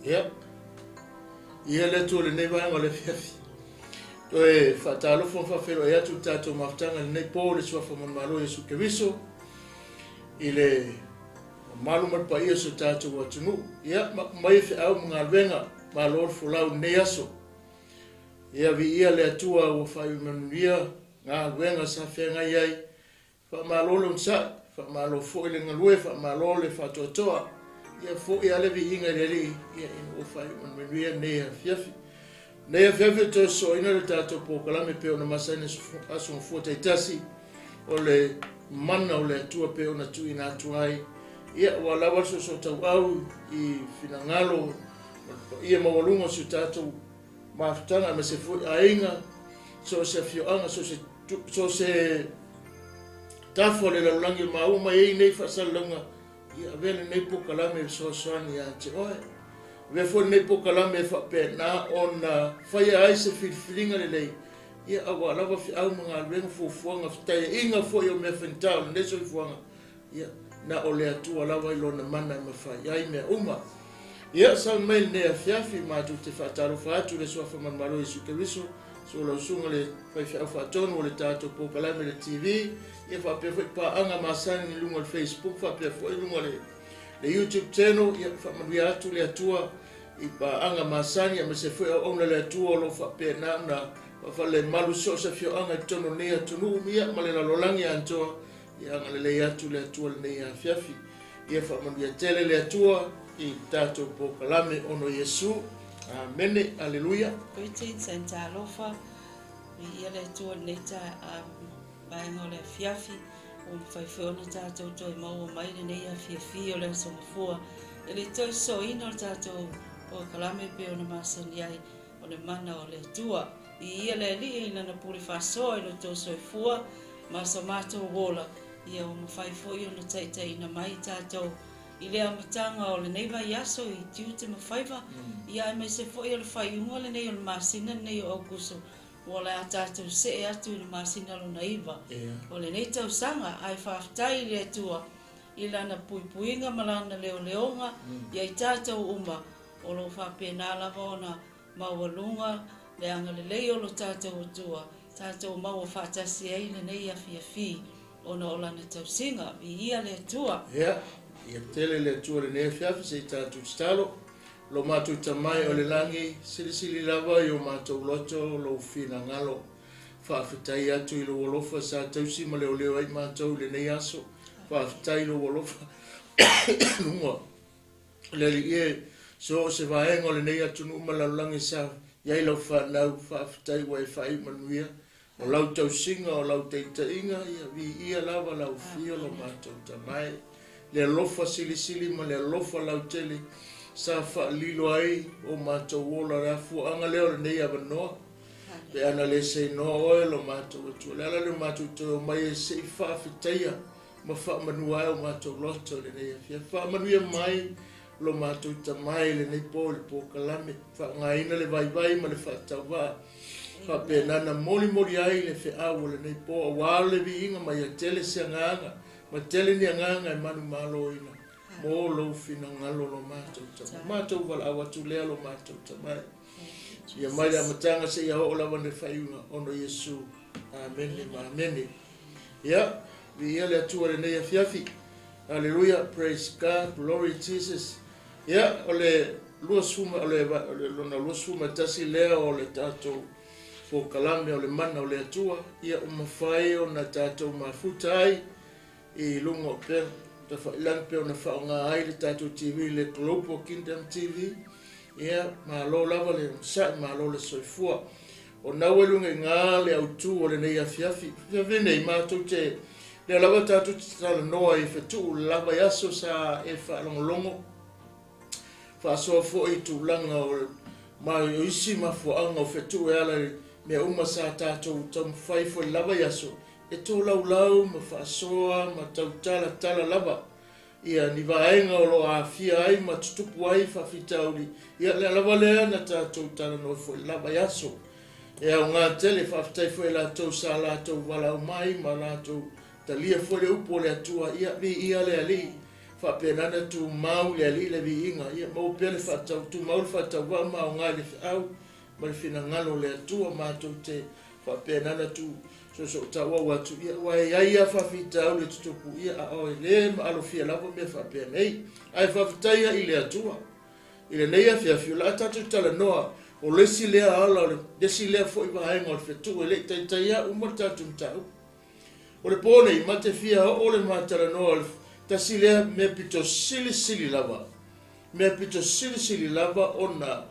Ia, ia le Atua i lenei vaega o le afiafi. Toe faatalofa ma faafeiloai atu le tatou mafutaga i lenei po i le Suafa manumalo o Iesu Keriso i le mamalu ma le paia o si o tatou atunuu. Ia, mapu mai e feau ma galuega, malo le folau i lenei aso. Ia, viia le Atua ua faaiu manuia galuega sa feagai ai. Faamalo le onosai, faamalo foi le galue, faamalo le faatoatoa. Ia foi lava le viiga i le Alii, ia ina ua faaiu manuia lenei afiafi. Lenei afiafi e toe sosoaina le tatou polokalame pei ona masani aso gafua taitasi o le mana o le Atua pei ona tuuina atu ai. Ia ua lava le soosoo i finagalo o le paia maualuga o si o tatou mafutaga aemaise foi aiga, so o se afioaga, so o se tafa o le lalolagi o maua mai ai nei faasalalauga, ia avea lenei polokalame e fesoasoani ia te oe. Avea foi lenei polokalame e faapena ona faia ai se filifiliga lelei, ia aua lava feau ma galuega, fuafuaga, fetaiaiga foi o mea faigata o lenei soifuaga, ia na o le Atua lava i lona mana e mafai ai mea uma. Ia sau mai lenei afiafi matou te faatalofa atu i le Suafa manumalo Iesu Keriso, so lau susuga le faifeau faatonu o le tatou polokalame le TV, ia faapea foi paaga masani i luga o le Facebook, faapea foi i luga o le YouTube channel. Ia faamanuia atu le Atua i paaga masani aemaise foi auauna le Atua o lo o faapena ona faafalelemalu so o se afioaga i totonu o lenei atunuu, ia ma le lalolagi atoa. Ia agalelei atu le Atua lenei afiafi. Ia faamanuia tele le Atua i tatou polokalame ono Iesu. Amene. Aleluia. Greetings and talofa. Viia le Atua i lenei vaega o le afiafi. Ua mafai foi ona tatou toe maua mai lenei afiafi o le aso Gafua i le toe sosoaina o le tatou polokalame pei ona masani ai o le mana o le Atua. Viia le Alii i lana pule faasoa i lo outou soifua ma so matou ola, ia ua mafai foi ona taitaiina mai tatou i le amataga o lenei vaiaso i tiute ma faiva, ia aemaise foi o le faaiuga lenei o le masina lenei o Aokuso, ua le a tatou see atu i le masina lona 9 o lenei tausaga. Ae faafetai i le Atua i lana puipuiga ma lana leoleoga ia i tatou uma o lo o faapena lava ona maualuga le agalelei o lo tatou Atua, tatou maua faatasi ai lenei afiafi ona o lana tausiga. Viia le Atua. Ia, ia tele le Atua lenei afiafi se i tatou tatalo. Lo matou Tamai o le lagi, silisili lava i o matou loto lou finagalo. Faafetai atu i lou alofa sa tausi ma leoleo ai matou i lenei aso. Faafetai i lou alofa luga le Alii e, so o se vaega o lenei atunuu ma lalolagi sa i ai lau fanau. Faafetai ua e faaiu manuia o lau tausiga o lau taitaiga. Ia viia lava lau fio lo matou Tamai, le alofa silisili ma le alofa lautele sa faalilo ai o matou ola le afuaga lea o lenei avanoa. Pe ana le seinoa oe lo matou Atua, le ala le matou toe o mai e se i faafetaia ma faamanua ai o matou loto i lenei afiafi. Faamanuia mai lo matou Tamai lenei po i le polokalame, faaaogaina le vaivai ma le faatauvaa faapena na molimoli ai le feau o lenei po, aua le viiga ma ia tele se agaga ma tele ni agaga e manumaloina mo lou finagalo lo matou Tamai. Matou valaau atu lea lo matou Tamai, ia mai le amataga seia oo lava le faaiuga ono Iesu. Amene ma amene. Ia viia le Atua lenei afiafi. Hallelujah, praise God, glory Jesus. Ia o le 20 o le lona 21 lea o le tatou polokalame o le mana o le Atua. Ia ua mafai ona tatou mafuta ai i luga o upega tafailagi pe ona faaaoga ai le tatou TV, le Global Kingdom TV. Ia malo lava le onosai, malo le soifua. O nau e luga i ngā le autu o lenei afiafi. Afiafi nei matou te lea lava tatou te talanoa i fetuu lava i aso sa e faalogologo faasoa foi i tulaga o ma o isi mafuaaga o fetuu e ala i mea uma sa tatou taumafai foi lava i aso e tolaulau ma faasoa ma tautalatala lava ia ni vaega o lo o aafia ai ma tutupu ai faafitauli. Ia lea lava lea na tatou talanoa foi lava i aso e aoga tele. Faafetai foi latou sa latou valaau mai ma latou talia foi le upu o le Atua. Ia viia le Alii. Faapena ona tumau i le Alii le viiga, ia maua pea le faatau, tumau le faatauvaa ma aoga i le feau ma le finagalo o le Atua matou te faapena ona tu soosootauau atu, ia, aua e i ai lava faafitauli e tutupu, ia, a o e le maalofia lava mea faapenei. Ae faafetai ai i le Atua i lenei afiafi, o le a tatou talanoa, o le isi lea ala, o le isi lea foi vaega o le fetuu e le i taitai lava uma le tatou mataupu. O le po nei, ma te fia oo le matalanoa o le tasi lea mea pito silisili lava, mea pito silisili lava ona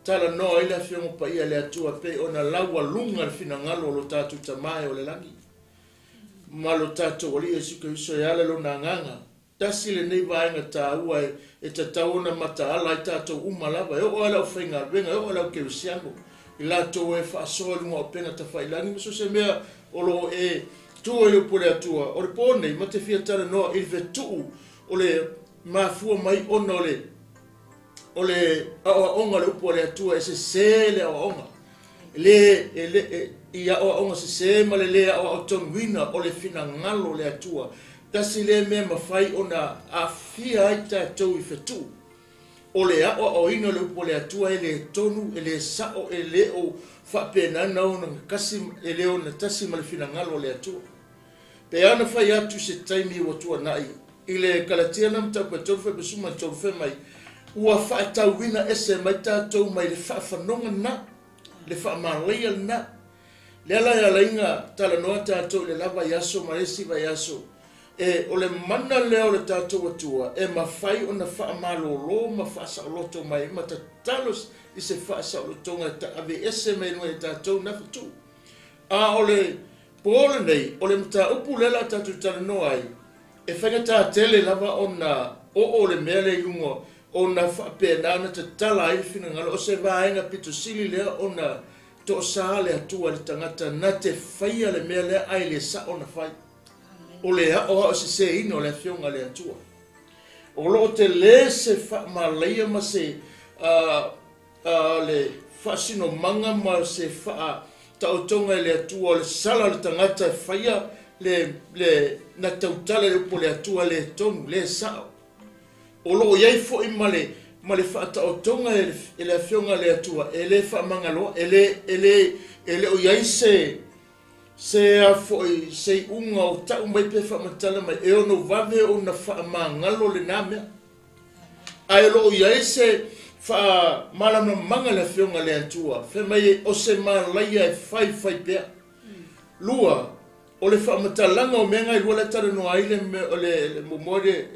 talanoa ai le Afioga Paia a le Atua pei ona laualuga le finagalo o lo tatou Tama e o le lagi ma lo tatou Alii Iesu Keriso e ala i Lona Agaga. Tasi lenei vaega taua e tatau ona mataala ai tatou uma lava, e oo lava i le aufaigaluega, e oo lava i le aukerisiano, i latou e faasoa i luga o upega tafailagi ma so o se mea o lo o e tua i le upu a le Atua. O le po nei, ma te fia talanoa i le fetuu o le mafua mai ona o le o le aoaoga o le upu a le Atua, e sese le aoaoga. E le, e le, e, i aoaoga sese ma le le aoao tonuina o le finagalo o le Atua. Tasi lea mea mafai ona aafia ai tatou i fetuu. O le aoaoina o le upu a le Atua e le tonu, e le sao, e le o faapena na ona kasi, e le ona tasi ma le finagalo o le Atua. Pe ana fai atu se taimi ua tuanai i le Kalatia na mataupu e 3 Fepulesu ma le 3 Fe mai, ua faatauina ese mai tatou mai le faafanoga lena, le faamalaia lena. Lea la e ala ai ona talanoa tatou i le la vaiaso ma le isi vaiaso, e o le mana lea o le tatou Atua e mafai ona faamalolo ma faasaoloto mai ma tatalo i se faasaolotoga e aveese mai luga i tatou na fetuu. A o le po lenei, o le mataupu lea o le a tatou talanoa ai, e faigata tele lava ona oo le mea lea i luga ona faapena ona tatala ai le finagalo, o se vaega pito sili lea ona toasa le Atua i le tagata na te faia le mea lea ae le sao ona fai. O le aoao seseina o le Afioga a le Atua. O lo o tele se faamalaia ma se le faasinomaga ma se faataotoga e le Atua o le sala o le tagata e faia le, le, na tautala i le upu o le Atua le tonu, le sao. O lo o i ai foi ma le, ma le faataotoga e le, e le Afioga a le Atua e le faamagaloa, e le, e le, e le o i ai se, se a foi, se iuga o tau mai pe faamatala mai, e ono vave ona faamagalo lena mea. Ae o lo o i ai se faamalamalamaga a le Afioga a le Atua, fai mai o se malaia e faifai pea. Lua, o le faamatalaga o mea na e lua lea e talanoa ai le o le le muamua le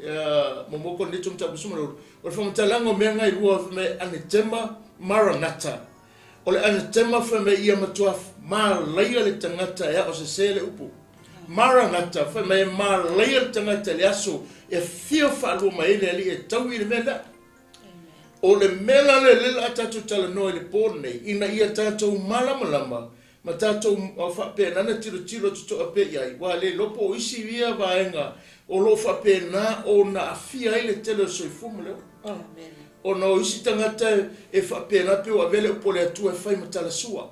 muamua Korinito mataupu 12, o le faamatalaga o mea na e lua fai mai anatema maranatha. O le anatema fai mai ia matua malaia le tagata e ao sese le upu. Maranatha fai mai e malaia le tagata i le aso e afio faalua mai ai le Alii e taui i le mea lea. O le mea la lea lea o le a tatou talanoa i le po lenei, ina ia tatou malamalama ma tatou faapena ona tilotilo totoa pea i ai, aua le iloa po o isi ia vaega o lo o faapena ona aafia ai le tele o le soifua ma le ola. Ona o isi tagata e faapena pei ua avea le upu a le Atua e fai ma talasua.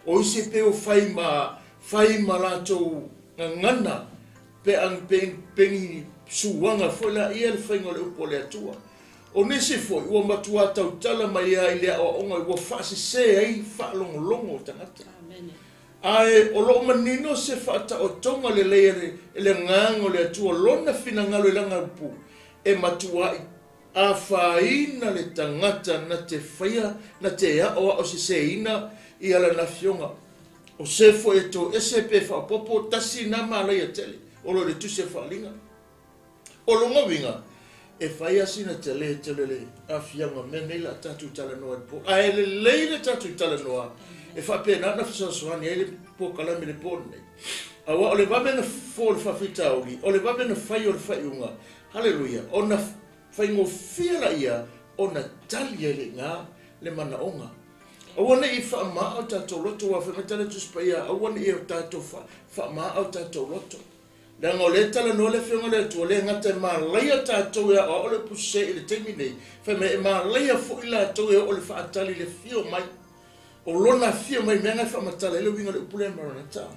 O isi e pei ua fai ma fai ma latou gagana pe pe pe ni suaga foi laia le faiga o le upu a le Atua. O nisi foi ua matua tautala mai lava i le aoaoga ua faasese ai faalogologo o tagata. Ae o lo o manino se faataotoga lelei a le e le Agaga o le Atua Lona finagalo i lana upu, e matuai afaina le tagata na te faia, na te aoao seseina ia lana afioga. O se foi e toese pe faaopoopo, tasi na malaia tele o lo o i le Tusi a Faaaliga. O lona uiga, e fai lava sina tele tele le aafiaga o mea nei la tatou talanoa i le po. Ae lelei le tatou talanoa e faapena ona fesoasoani ai le polokalame i le po lenei. Aua o le vave na fofo o le faafitauli, o le vave na fai o le faaiuga, haleluia, ona faigofie laia ona tali ai le iga le manaoga. Aua ne i faamaa o tatou loto, aua fai mai tala Tusi Paia, aua ne i o tatou faamaa o tatou loto. Leaga o lea e talanoa le Afioga i le Atua, le gata e malaia tatou e aoao le upu sese i le taimi nei, fai mai e malaia foi latou e oo i le faatali i le afio mai. O lona afio mai mea na e faamatala ai le uiga o le upu lea Maranatha.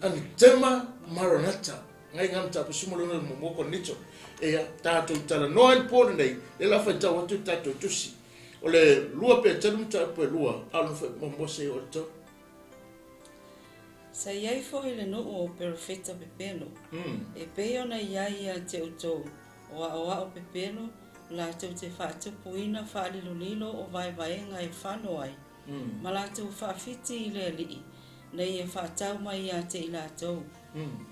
Anatema Maranatha. Ngai ngā mataupu 16 muamua Korinito. Ia, tatou talanoa ai le po lenei, lea la faitau atu le tatou tusi. O le 2 Peteru mataupu e 2, a o lona foi muamua seia oo i le 3. Sa i ai foi le nuu o perofeta pepelo, e pei ona i ai ia te outou, o aoao pepelo, latou te faatupuina faalilolilo o vaevaega e fano ai, ma latou faafiti i le Alii, ina ia faatau mai ia te i latou.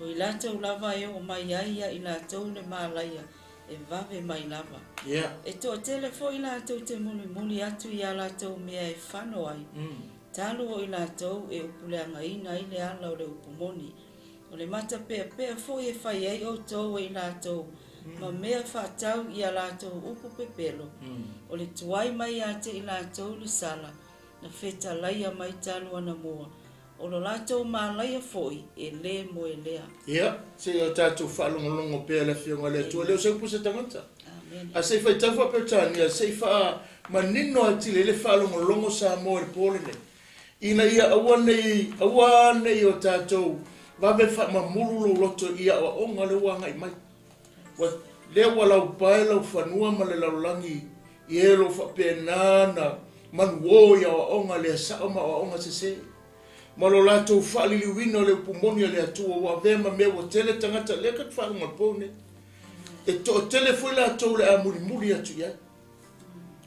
O i latou lava e oo mai ai ia i latou le malaia e vave mai lava. E toatele foi latou te mulimuli atu i a latou mea e fano ai, talu o i latou e upuleagaina ai le ala o le upu moni. O le matapeapea foi e fai ai outou e i latou ma mea faatau i a latou upu pepelo, o le tuai mai ia te i latou le sala na fetalaia mai talu anamua, o lo latou malaia foi e lē moe lea. Ia, se i o tatou faalogologo pea i le Afioga a le Atua, e le o se upu a se tagata. A se i faitau faa-Peretania, se i faamanino atili ai le faalogologo Samoa i le po lenei, ina ia aua ne i, aua ne i o tatou vave faamamulu lou loto i aoaoga lea ua agai mai. Ua, lea ua laupae lau fanua ma le lalolagi i e o lo o faapena ona manuō i aoaoga le sao ma aoaoga sese. Ma lo latou faaliliuina o le upu moni a le Atua ua avea ma mea ua tele tagata, lea ka te faalogo i le po nei. E toatele foi latou o le a mulimuli atu i ai.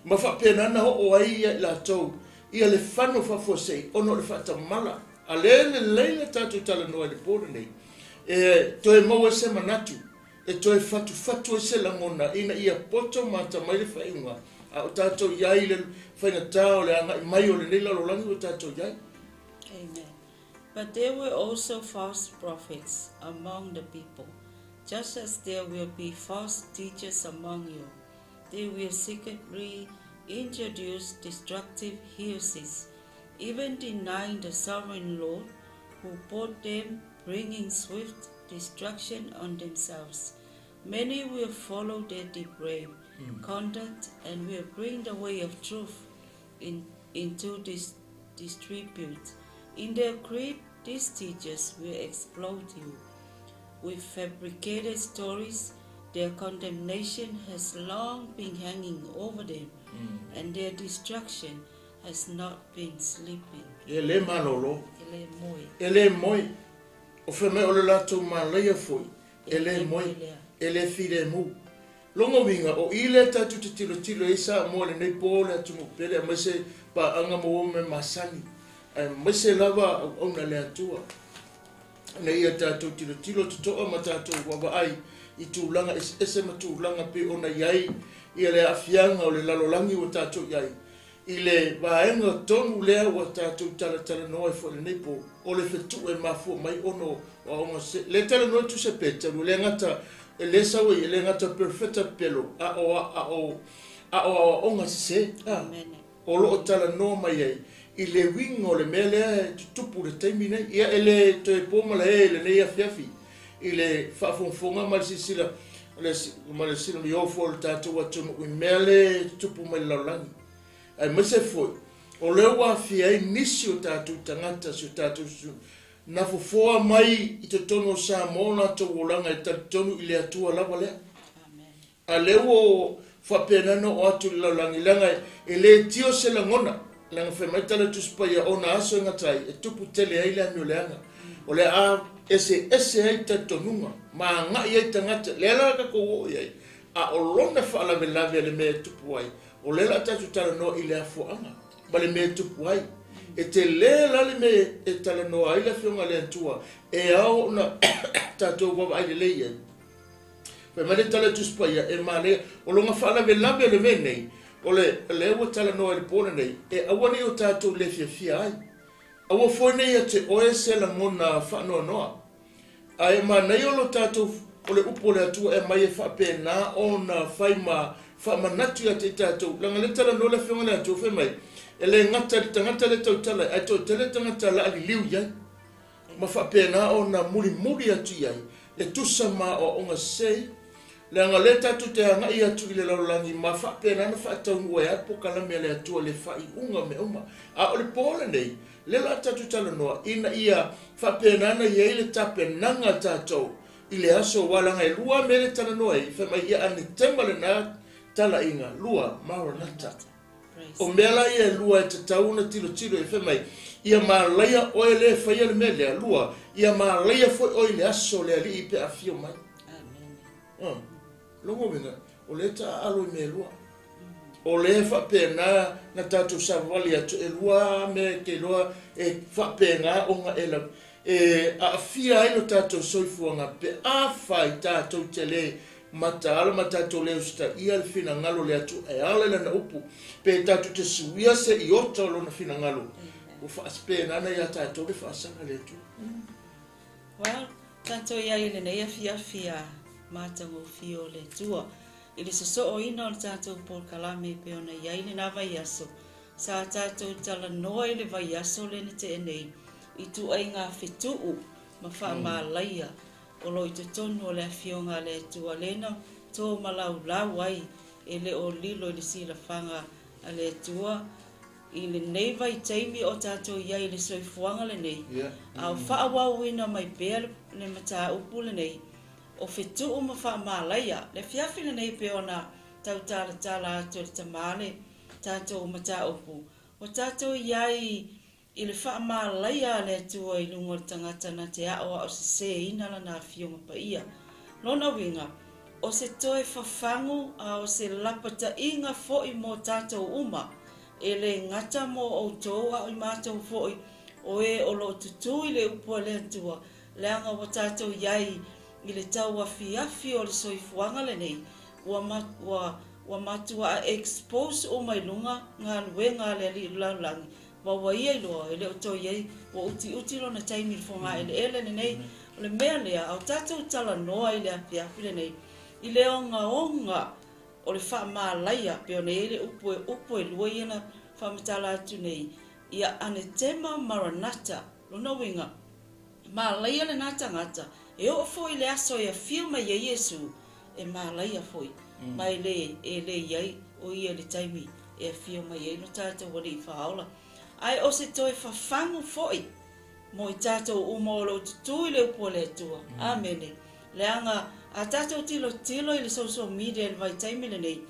Ma faapena ona oo ai ia i latou ia le fano faafuasei ona o le faatamala. A lea e lelei le tatou talanoa i le po lenei, e toe maua ai se manatu, e toe fatufatu ai se lagona ina ia poto ma atamai le faaiuga a o tatou i ai i le faigata o le agai mai o lenei lalolagi ua tatou i ai. Amen. But there were also false prophets among the people, just as there will be false teachers among you. They will secretly introduce destructive heresies, even denying the sovereign Lord who bought them, bringing swift destruction on themselves. Many will follow their depraved conduct and will bring the way of truth into this disrepute. In their greed, these teachers will exploit you. With fabricated stories, their condemnation has long been hanging over them, and their destruction has not been sleeping. E le malolo. E le moe. E le moe. O fea mai o le latou malaia foi, e le moe, e le filemu. Lona uiga, o i lea tatou te tilotilo ai Samoa i lenei po o le atunuu pele aemaise paaga maua ma mea masani, aemaise lava auauna a le Atua. Ina ia tatou tilotilo totoa ma tatou vaavaai i tulaga eseese ma tulaga pei ona i ai ia le aafiaga o le lalolagi ua tatou i ai, i le vaega tonu lea ua tatou talatalanoa ai foi i lenei po, o le fetuʻu e mafua mai ona o aoga se, le talanoa atu se Peteru, e le gata, e le sau ai, e le gata perofeta pepelo, a o, a o, a o aoaoga sese, a, o lo o talanoa mai ai i le uiga o le mea lea e tutupu i le taimi nei. Ia, e le toe po malae i lenei afiafi i le faafogafoga ma le silasila ma le silamiō foi o le tatou atunuu i mea lea e tutupu mai i le lalolagi. Aemaise foi, o lea ua aafia ai nisi o tatou tagata, si o tatou na fofoa mai i totonu o Samoa o latou olaga e talitonu i le Atua lava lea. A lea ua faapena ona oo atu i le lalolagi, leaga e le tio se lagona, leaga fai mai tala Tusi Paia, o ona aso e gata ai, e tupu tele ai le amioleaga. O le a eseese ai talitonuga, ma agai ai tagata, lea la tatou oo i ai, a o lona faalavelave le mea e tupu ai, o lea la tatou talanoa i le afuaga ma le mea e tupu ai. E tele la le mea e talanoa ai le Afioga a le Atua, e ao ona tatou vaavaai lelei i ai. Fai mai le tala i Tusi Paia, e manaia, o lona faalavelave o le mea nei, o le, lea ua talanoa i le po lenei, e aua ne i o tatou le fiafia ai. Aua foi ne i ia te oe se lagona faanoanoa. Ae manaia o lo tatou, o le upu o le Atua e aumai e faapena ona fai ma faamanatu ia te i tatou. Leaga lea talanoa le Afioga i le Atua, fai mai, e le gata i le tagata lea e tautala ai, ae toatele tagata laaliliu i ai. ma faapena ona mulimuli atu i ai e tusa ma aoaoga sese, leaga o lea tatou te agai atu i le lalolagi ma faapena ona faataunuu ai lava polokalame a le Atua i le faaiuga o mea uma. A o le po lenei, lea o le a tatou talanoa ina ia faapena ona i ai le tapenaga a tatou i le aso aua leaga e lua mea lea e talanoa ai, fai mai ia anetema lena talaiga, lua, Maranatha. O mea la ia e lua e tatau ona tilotilo i ai, fai mai, ia malaia oe lea e faia le mea lea, lua, ia malaia foi oe i le aso o le Alii pe a afio mai. Amen. Lona uiga, o lea e taaalo i mea e lua. O lea e faapena na tatou savavali atu, e lua lava mea e te iloa e faapena ona e e aafia ai lo tatou soifuaga pe afai tatou te le mataala ma tatou le usitaia le finagalo o le Atua e ala i Lana upu, pe tatou te suia se iota o Lona finagalo, ua faapena ia tatou le faasaga a le Atua. Well, tatou i ai i lenei afiafi a matagofie o le Atua i le sosooina o le tatou polokalame e pei ona i ai lena vaiaso. Sa tatou talanoa i le vaiaso lea na tea nei i ituaiga fetuu ma faamalaia o lo o i totonu o le Afioga a le Atua lea na tomalaulau ai e le o lilo i le silafaga a le Atua i lenei vaitaimi o tatou i ai i le soifuaga lenei, a o faaauauina mai pea le mataupu lenei o fetuu ma faamalaia. Le afiafi lenei pei ona tau talatala atu e le Tama le tatou mataupu, ua tatou i ai i le faamalaia a le Atua i luga o le tagata na te aoao seseina lana Afioga Paia. Lona uiga, o se toe fafagu a o se lapataiga foi mo tatou uma, e le gata mo outou a o i matou foi, o e o lo o tutū i le upu a le Atua, leaga ua tatou i ai i le tauafiafi o le soifuaga lenei, ua, ua, ua matuaa expose uma i luga galuega a le Alii o le lalolagi, ma ua ia iloa e le o toe i ai, ua utiuti lona taimi i le fogaeleele lenei. O le mea lea, a o tatou talanoa i le afiafi lenei, i le ogaoga o le faamalaia, pei ona i ai le upu, upu e lua ia na faamatala atu nei, ia anetema maranatha, lona uiga, malaia lena tagata, e oo foi i le aso e afio mai ai Iesu, e malaia foi, ma e le, e le i ai o ia i le taimi e afio mai ai lo tatou Alii Faaola. Ae o se toe fafagu foi mo i tatou uma o lo o tutū i le upu a le Atua. Amene. Leaga a tatou tilotilo i le social media i le vaitaimi lenei,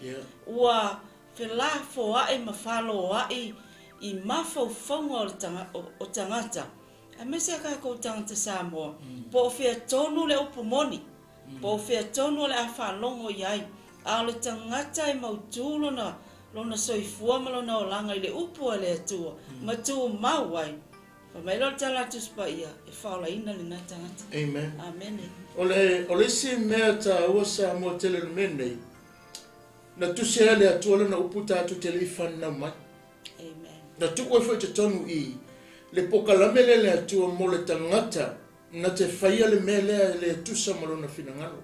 ua felafoa'i ma faloa'i i mafaufauga o le o tagata, aemaise a kakou tagata Samoa, po o fea tonu le upu moni, po o fea tonu o le a faalogo i ai, a o le tagata e mautū lona, lona soifua ma lona olaga i le upu a le Atua, ma tumau ai. Fai mai lea o le tala a Tusi Paia, e faaolaina lena tagata. Amen. Amene. O le, o le isi mea taua Samoa tele o le mea lenei, na tusi ai le Atua lana upu tatou te le i fanau mai. Amen. Na tuu ai foi i totonu i le pokalame lea le Atua mo le tagata na te faia le mea lea e le tusa ma lona finagalo.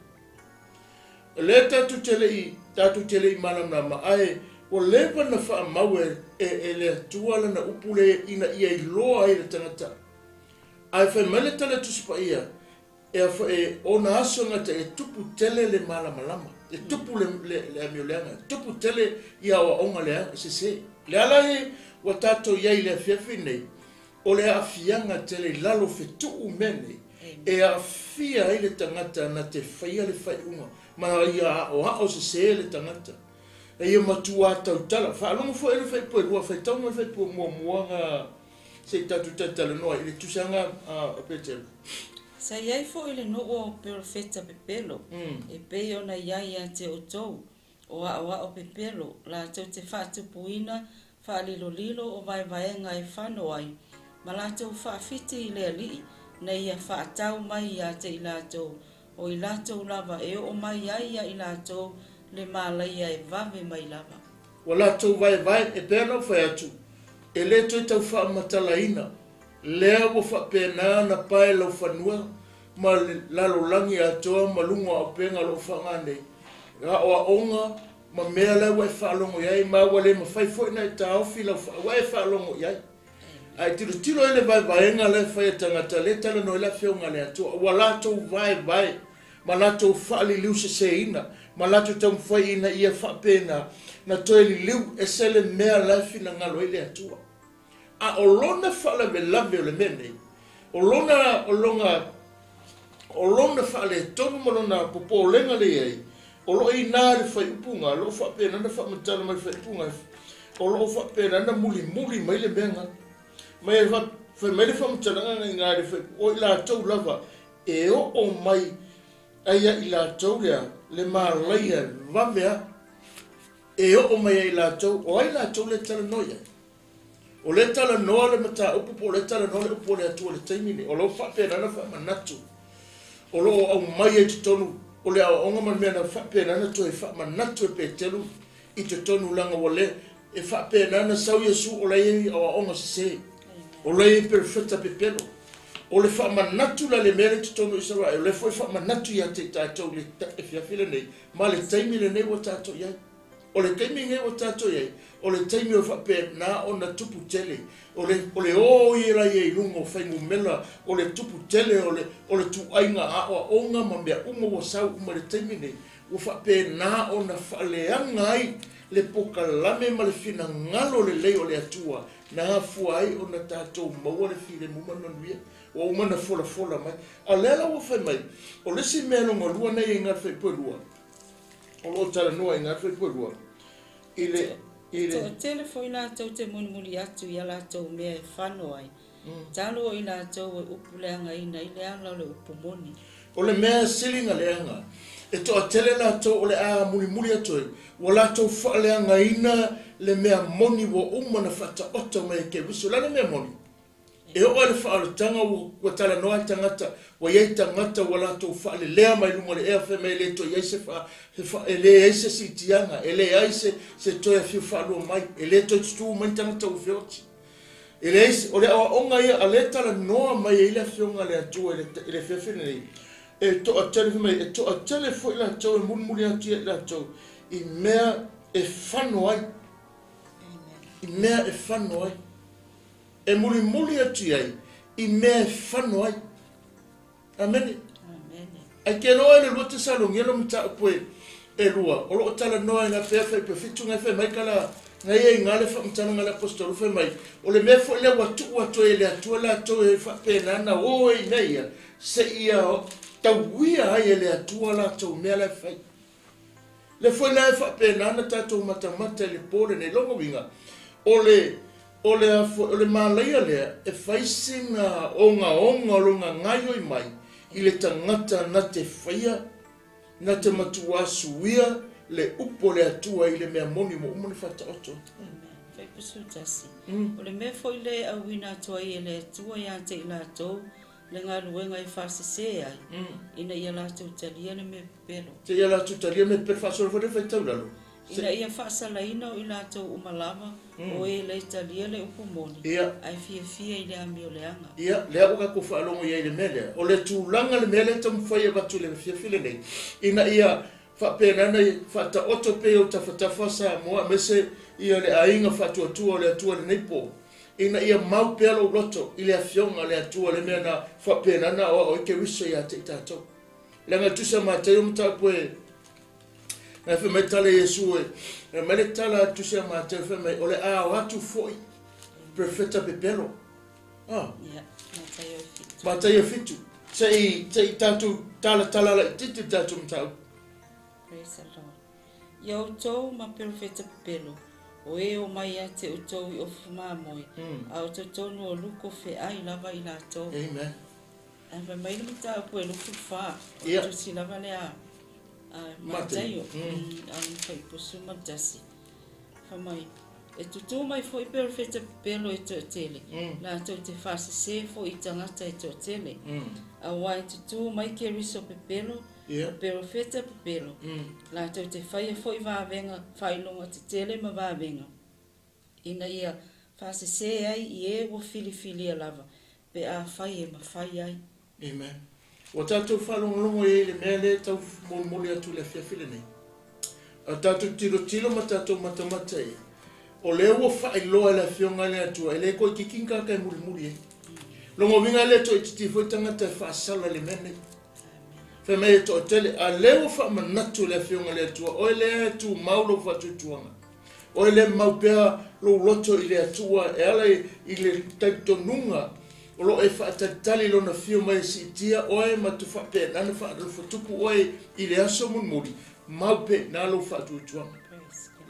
O lea tatou te le i, tatou te le i malamalama, ae ua leva na faamau e, e, e le Atua lana upu lea ina ia iloa ai le tagata. Ae fai mai le tala Tusi Paia, e, e ona aso gata e tupu tele le malamalama, e tupu le, le, le amioleaga, e tupu tele i aoaoga leaga, sese. Le ala e ua tatou i ai i le afiafi nei, O le aafiaga tele i lalo fetuu mea nei, e aafia ai le tagata na te faia le faaiuga ma ia aoao sese le tagata. E ia matuā tautala. Faalogo foi le faipua e lua, faitau mai le faipua muamua ga se i tatou talatalanoa ai i le tusaga a Petelo. Sa i ai foi le nuu o perofeta pepelo, e pei ona i ai ia te outou, o aoao pepelo, latou te faatupuina faalilolilo o vaevaega e fano ai, ma latou faafiti i le Alii, na ia faatau mai ia te i latou, o i latou lava e oo mai ai ia i latou le malaia e vave mai lava. Ua latou vaevae, e pei ona ou fai atu, e le toe tau faamatalaina, lea ua faapena ona pae laufanua ma le lalolagi atoa ma luga o auupega o lo o faaaoga nei, aoaoga ma mea la ua e faalogo i ai, ma ua le mafai foi ona e taofi lau faa, ua e faalogo i ai. Ae tilotilo ai le vaevaega la e fai e tagata, lea e talanoa ai le Afioga a le Atua, ua latou vaevae ma latou faaliliuseseina, ma latou taumafai ina ia faapena na toe liliu ese le mea la e finagalo ai le Atua. A o lona faalavelave o le mea nei, o lona, o lona O lona faaletonu ma lona popolega lea i ai, o lo o i ina i le faaiupuga, o lo o faapena ona faamatala mai i le faaiupuga, o lo o faapena ona mulimuli mai le mea lena. Mai e fai mai le faamatalaga i ina i le faaiupuga, o i latou lava e oo mai ai ia i latou lea le malaia e vave lava e oo mai ia i latou, o ai latou lea e talanoa i ai? O lea e talanoa le mataupu po o lea e talanoa le upu a le Atua i le taimi lenei, o lo o faapena ona faamanatu, o lo o aumai ai i totonu o le aoaoga ma le mea na faapena ona toe faamanatu e Peteru i totonu leaga ua le, e faapena ona sau Iesu o la e i ai aoaoga sese, o la e i ai perofeta pepelo. O le faamanatu la i le mea lea i totonu o Isaraelu, o lea foi e faamanatu ia te i tatou i le afiafi lenei ma le taimi lenei ua tatou i ai. O le taimi lenei ua tatou i ai, o le taimi o faapena ona tupu tele, o le, o le o ia la ia i luga o fuainumera, o le tupu tele o le, o le tuaiga aoaoga ma mea uma ua sau uma i le taimi lenei, ua faapena ona faaleaga ai le pokalame ma le finagalo lelei o le Atua na afua ai ona tatou maua le filemu ma le manuia ua uma ona folafola mai. A o lea la ua fai mai, o le isi mea lona lua na i ai i Galefaipue 2, o lo o talanoa i Galefaipue 2, i le, i le. Toatele foi latou te mulimuli atu i a latou mea e fano ai, talu o i latou e upu leagaina ai le ala o le upu moni. O le mea sili na leaga, e toatele latou o le a mulimuli atu ai, ua latou faaleagaina le mea moni ua uma ona faataoto mai e Keriso. O le a le mea moni? E oo i le faaolataga ua talanoa ai tagata, ua i ai tagata ua latou faalelea mai luga o le ea fai mai e le toe i ai se fa, se fa, e leai se siitiaga, e leai se, se toe afio faalua mai, e le toe tutū mai ni tagata ua feoti. E leai se, o le aoaoga ia a lea e talanoa mai ai le Afioga a le Atua i le, i le afiafi lenei, e toatele, fai mai, e toatele foi latou e mulimuli atu ia i latou i mea e fano ai, i mea e fano ai. E mulimuli atu i ai i mea e fano ai. Amene. Ai ke loa i le lua Tesalonia lo mataupu e, e lua, o loo talanoa i ngā pea fai pe fitu ngai fai mai kala ngai e ngā le whaamatalaga le apostolo fai mai, o le mea foi lea ua tuu atu ai e le Atua latou e faapena na o ai i mea ia, seia tauia ai e le Atua latou mea la e fai. Lea foi la e faapena ona tatou matamata i le po lenei. Lona uiga, o le, o le a foi, o le malaia lea e fai sina ogaoga o lona gaioi mai i le tagata na te faia, na te matuā suia le upu a le Atua i le mea moni ua uma ona faataoto atu. Amen. Faipusu tasi. O le mea foi lea e auina atu ai e le Atua ia te i latou le galuega e faasese ai, ina ia latou talia le mea pepelo. Se ia latou talia mea pepelo faasolo foi lea faitau lalo. Ina ia faasalaina o i latou uma lava o e le talia le upu moni, ae fiafia i le amioleaga. Ia, lea ua tatou faalogo i ai i le mea lea. O le tulaga le mea lea e taumafai e avatu i le afiafi lenei, ina ia faapena ona faataoto pea i ou tafatafa Samoa aemaise ia le aiga faatuatua o le Atua i lenei po, ina ia mau pea lou loto i le Afioga a le Atua, le mea na faapena ona aoao ai Keriso ia te i tatou. Leaga e tusa ma Mataio mataupu e na fai mai tala Iesu e, e mai le tala a tusa Mataio fai mai o le a o atu foi profeta pepelo. Ah. Ia, Mataio 7. Mataio 7. Se i, se i tatou talatala laitiiti le tatou mataupu. Praise the Lord. Ia outou ma perofeta pepelo, o e omai ia te outou i ofu mamoe, a o totonu o luko feai lava i latou. Amen. Ae fai mai le mataupu e 24, o le tusi lava lea a Mataio, a le 51. Fai mai, e tutū mai foi perofeta pepelo e toatele, latou te faasese foi i tagata e toatele. Aua e tutū mai Keriso pepelo, o perofeta pepelo, latou te faia foi vavega faailoga tetele ma vavega, ina ia faasese ai i e ua filifilia lava, pe afai e mafai ai. Amen. Ua tatou faalogologo i ai i le mea lea e tau molimoli atu i le afiafi lenei. A tatou tilotilo ma tatou matamata i ai, o lea ua faailoa e le Afioga i le Atua, e le toaitiiti ni tagata e mulimuli ai. Lona uiga e le toaitiiti foi tagata e faasala i le mea lenei. Fai mai e toatele, a lea ua faamanatu e le Afioga i le Atua, oe lea e tumau lou faatuatuaga. Oe lea e mau pea lou loto i le Atua e ala i le talitonuga O loo e faatalitali i Lona afio mai e siitia oe ma te faapena ona faalofa-tupu oe i le aso mulimuli, mau pea i ina lou faatuatuaga.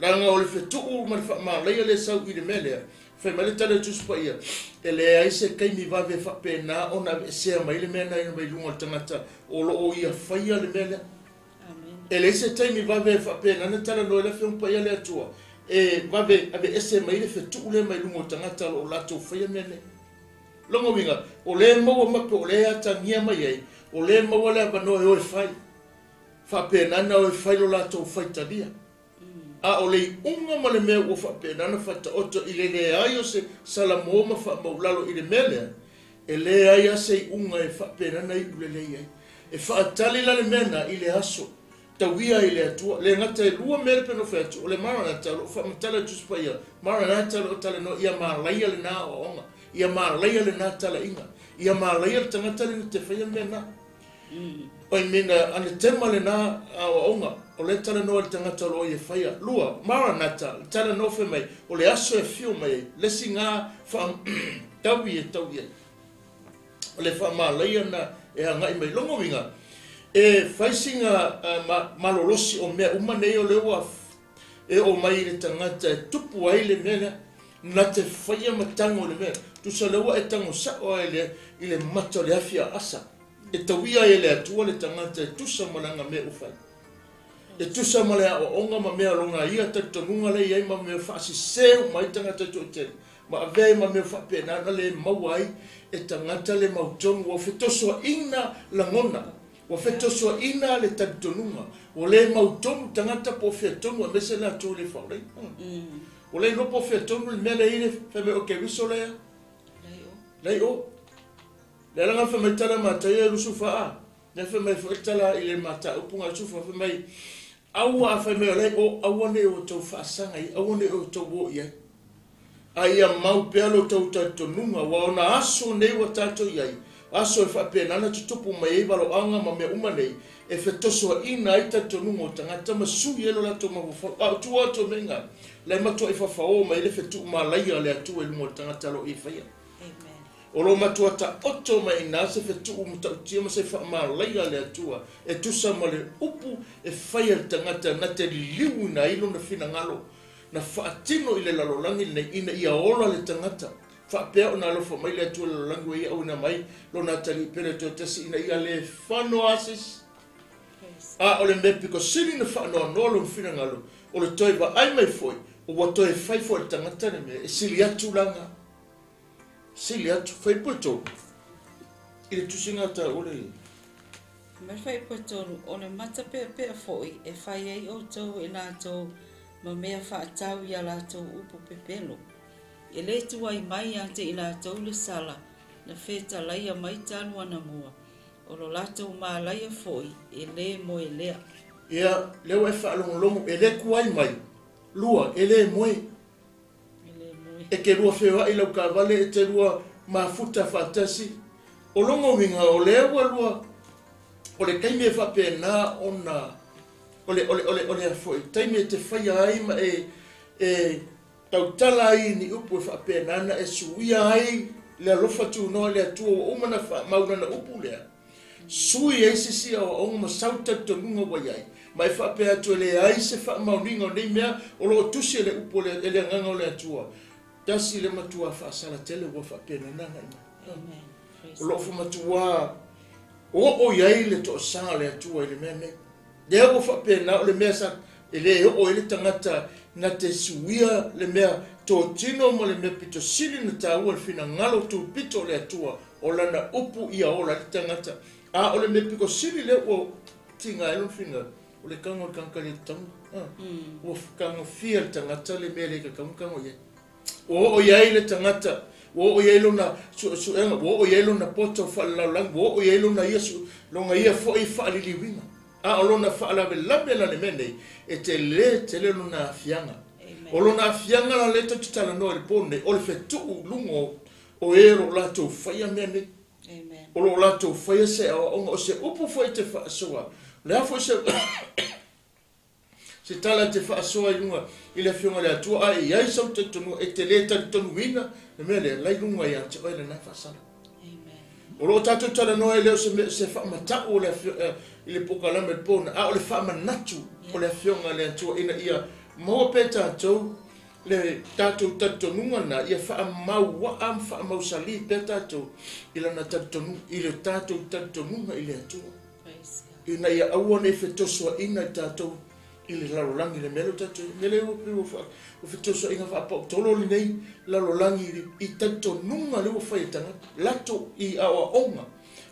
Leaga o le fetuu ma le faamalaia lea e sau i le mea lea, fai mai le tala i le Tusi Paia, e leai se taimi vave e faapena ona aveesea mai le mea na mai luga o le tagata o lo o ia faia le mea lea. E leai se taimi vave e faapena ona talanoa ai le Afioga Paia a le Atua e vave aveese mai le fetuu lea mai luga o tagata o lo o latou faia mea nei. Lona uiga, o lea e maua ma po o lea e atagia mai ai, o lea e maua le avanoa e o e fai. Faapena ona o e fai lo latou faitalia. A o le iuga ma le mea ua faapena ona faataoto i le leai o se salamo ma faamaulalo i le mea lea, e leai lava se iuga e faapena ona iu lelei ai. E faatali la le mea lena i le aso tauia ai le Atua. Le gata e lua mea le pei ona fai atu, o le Maranatha o lo o faamatala e le Tusi Paia, Maranatha o lo o talanoa ia malaia lena aoaoga, ia malaia lena talaiga, ia malaia le tagata lena te faia le mea lena. I mean, anatema lena aoaoga, o lea e talanoa i le tagata o lo o ia faia. Lua, Maranatha, le talanoa fai mai, o le aso e afio mai ai, le isi ga taui e taui ai. O le faamalaia na e agai mai. Lona uiga, e fai sina malolosi o mea uma nei o lea ua e oo mai i le tagata e tupu ai le mea lea, na te faia ma tago i le mea. Tusa o lea ua e tago sao lava i le mata o le afi aasa. E tauia ai e le Atua le tagata e tusa ma lana mea ua fai. E tusa ma le aoaoga ma mea o lona ia talitonuga lea e i ai ma mea faasese uma ai tagata toatele, ma avea ai ma mea faapena ona le maua ai e tagata le mautonu. Ua fetosoaina lagona, ua fetosoaina le talitonuga, ua le mautonu tagata po o fea tonu aemaise latou e le faaolaina. Ua le iloa po o fea tonu le mea lea e i ai le fai mai o Keriso lea. Lai o. Le ala fai mai tala Mataio e 24. Le fai mai foi tala i le mataupu ga 24 fai mai aua a fai mai o lai o aua nei o outou faasaga i aua nei o outou o i ai. A ia mau pea lo outou talitonuga aua o na aso nei ua tatou i ai, aso e faapena ona tutupu mai ai valoaga ma mea uma nei, e fetosoaina ai talitonuga o tagata ma sui ai lo latou mafaufau. A o tua atu o mea ina, la e matuai fafaoo mai ai le fetuumalaia a le Atua i luga o le tagata o lo o ia faia. O lo o matua taoto mai i ina se fetuu matautia ma se faamalaia a le Atua e tusa ma le upu e fai a le tagata na te liliuina ai lona finagalo na faatino i le lalolagi lenei ina ia ola le tagata. Faapea ona alofa mai le Atua i le lalolagi ua ia auina mai lona atalii pele toe tasi ina ia le fano lava se isi. A o le mea pito sili ona faanoanoa lona finagalo o le toe vaai mai foi ua toe fai foi e le tagata le mea e sili atu lana Sili atu, Fuaiupu e tolu i le tusiga a taua le. Ma le fuaiupu e tolu, o le mata peapea foi e fai ai outou e latou ma mea faatau i a latou upu pepelo. E le tuai mai ia te i latou le sala na fetalaia mai talu anamua, o lo latou malaia foi e le moe lea. Ia, lea ua e faalogologo, e le tuai mai. Lua, e le moe. E te lua feoai lau taavale, e te lua mafuta faatasi. O lona uiga, o lea ua lua, o le taimi e faapena ona, o le, o le, o le, o le a foi, taimi e te faia ai ma e, e tautala ai i ni upu e faapena ona e suia ai le alofa tunoa i le Atua ua uma ona faamau lana upu lea. Sui ai se isi aoaoga ma sau talitonuga ua i ai, ma e faapea atu e leai se faamaoniga o nei mea o lo o tusi e le upu o le, e le Agaga o le Atua. Tasi le matuā faasala tele ua faapena ona agai mai. O lo o matuā oo i ai le toasā o le Atua i le mea nei. Lea ua faapena o le mea sa e le oo ai le tagata na te suia le mea totino ma le mea pito sili ona taua le finagalo tupito o le Atua o lana upu ia ola ai le tagata. A o le mea pito sili lea ua tiga ai lona finagalo, o le tago o le tagata le tatau ona, ua tagofia le tagata le mea le tatau ona tago i ai. Ua oo i ai le tagata, ua oo i ai lona suesuega, ua oo i ai lona poto faalelalolagi, ua oo i ai lona ia, lona ia foi faaliliuina. A o lona faalavelave la le mea nei, e tele tele lona aafiaga. O lona aafiaga la lea tatou te talanoa i le po nei, o le fetuu i luga o e o lo o latou faia mea nei. O lo o latou faia se aoaoga, o se upu foi e te faasoa, o le a foi se Se tala e te faasoa i luga i le Afioga i le Atua, a e i ai sau talitonuga, e te le talitonuina le mea lea, la i luga ia te oe lena faasala. O lo o tatou talanoa e le o se mea se faamata'u o le i le polokalame i le po a o le faamanatu o le Afioga a le Atua ina ia maua pea e tatou le tatou talitonuga lena ia faamauaa ma faamausalī pea tatou i lana talitonuga i le tatou talitonuga i le Atua ina ia aua ne i fetosoaina i tatou i le lalolagi i le mea lea ua tatou i ai. O le mea lea ua pei ua fetosoaina faapautolo lenei lalolagi i talitonuga lea ua fai e tagata latou i aoaoga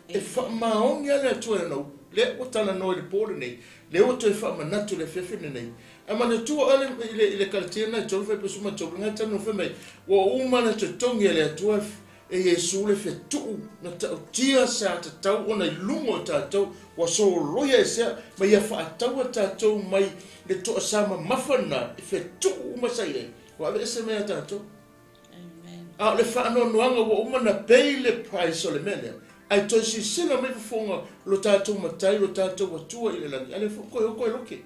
e faamaoni lava le Atua i lana upu. Lea ua talanoa i le po lenei, lea ua toe faamanatu i le afiafi lenei. Ae manatua oe i le Kalatia lena e 3 fuaiupu 13, lena e talanoa fai mai, ua uma ona totogi e le Atua e Iesu le fetuu na ta'utia sa tatau ona i luga o tatou, ua soloia e sea ma ia fa'ataua tatou mai le to'asa mamafa lena i fetuu uma sa i ai, ua aveese mai ia tatou. A o le fa'anoanoaga ua uma ona pay le price o le mea lea, ae toe silasila mai fofoga lo tatou Matai, lo tatou Atua i le lagi, a lea foi toe o toe loke,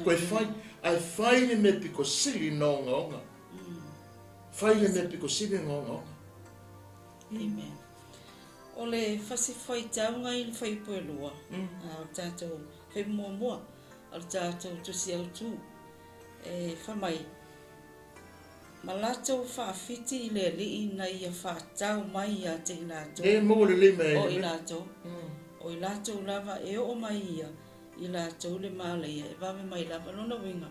toe fai, ae fai le mea pito sili ona ogaoga. Fai le mea pito sili ona ogaoga. Amen. O le fasi faitauga i le fuaiupu e lua, a o le tatou fuaiupu muamua o le tatou tusi autu, e fai mai, Ma latou faafiti i le Alii na ia faatau mai ia te i latou, E maua lelei mai ai o i latou, o i latou lava e oo mai ia i latou le malaia e vave mai lava. Lona uiga,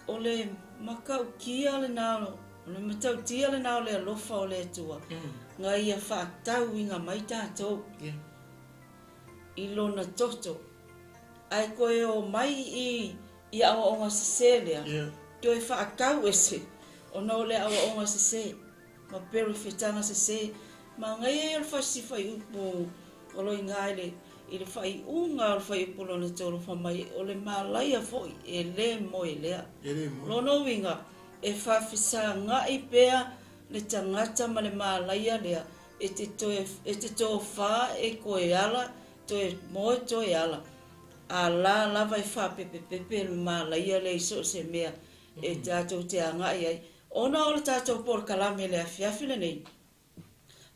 o le matautia lena o le matautia lena o le alofa o le Atua, na ia faatauina mai tatou i lona toto, ae toe o mai i i aoaoga sese lea, toe faatau ese ona o le aoaoga sese ma perofetaga sese. Manaia ia o le fasi fuaiupu o lo iga i le i le faaiuga o le fuaiupu lona tolu fai mai o le malaia foi e le moe lea. Lona uiga e faafesaga'i pea le tagata ma le malaia lea e te toe e te tofa e toe ala toe moe toe ala. A la lava e faapepepepe le malaia lea i so o se mea e tatou te agai ai, ona o le tatou polokalame i le afiafi lenei,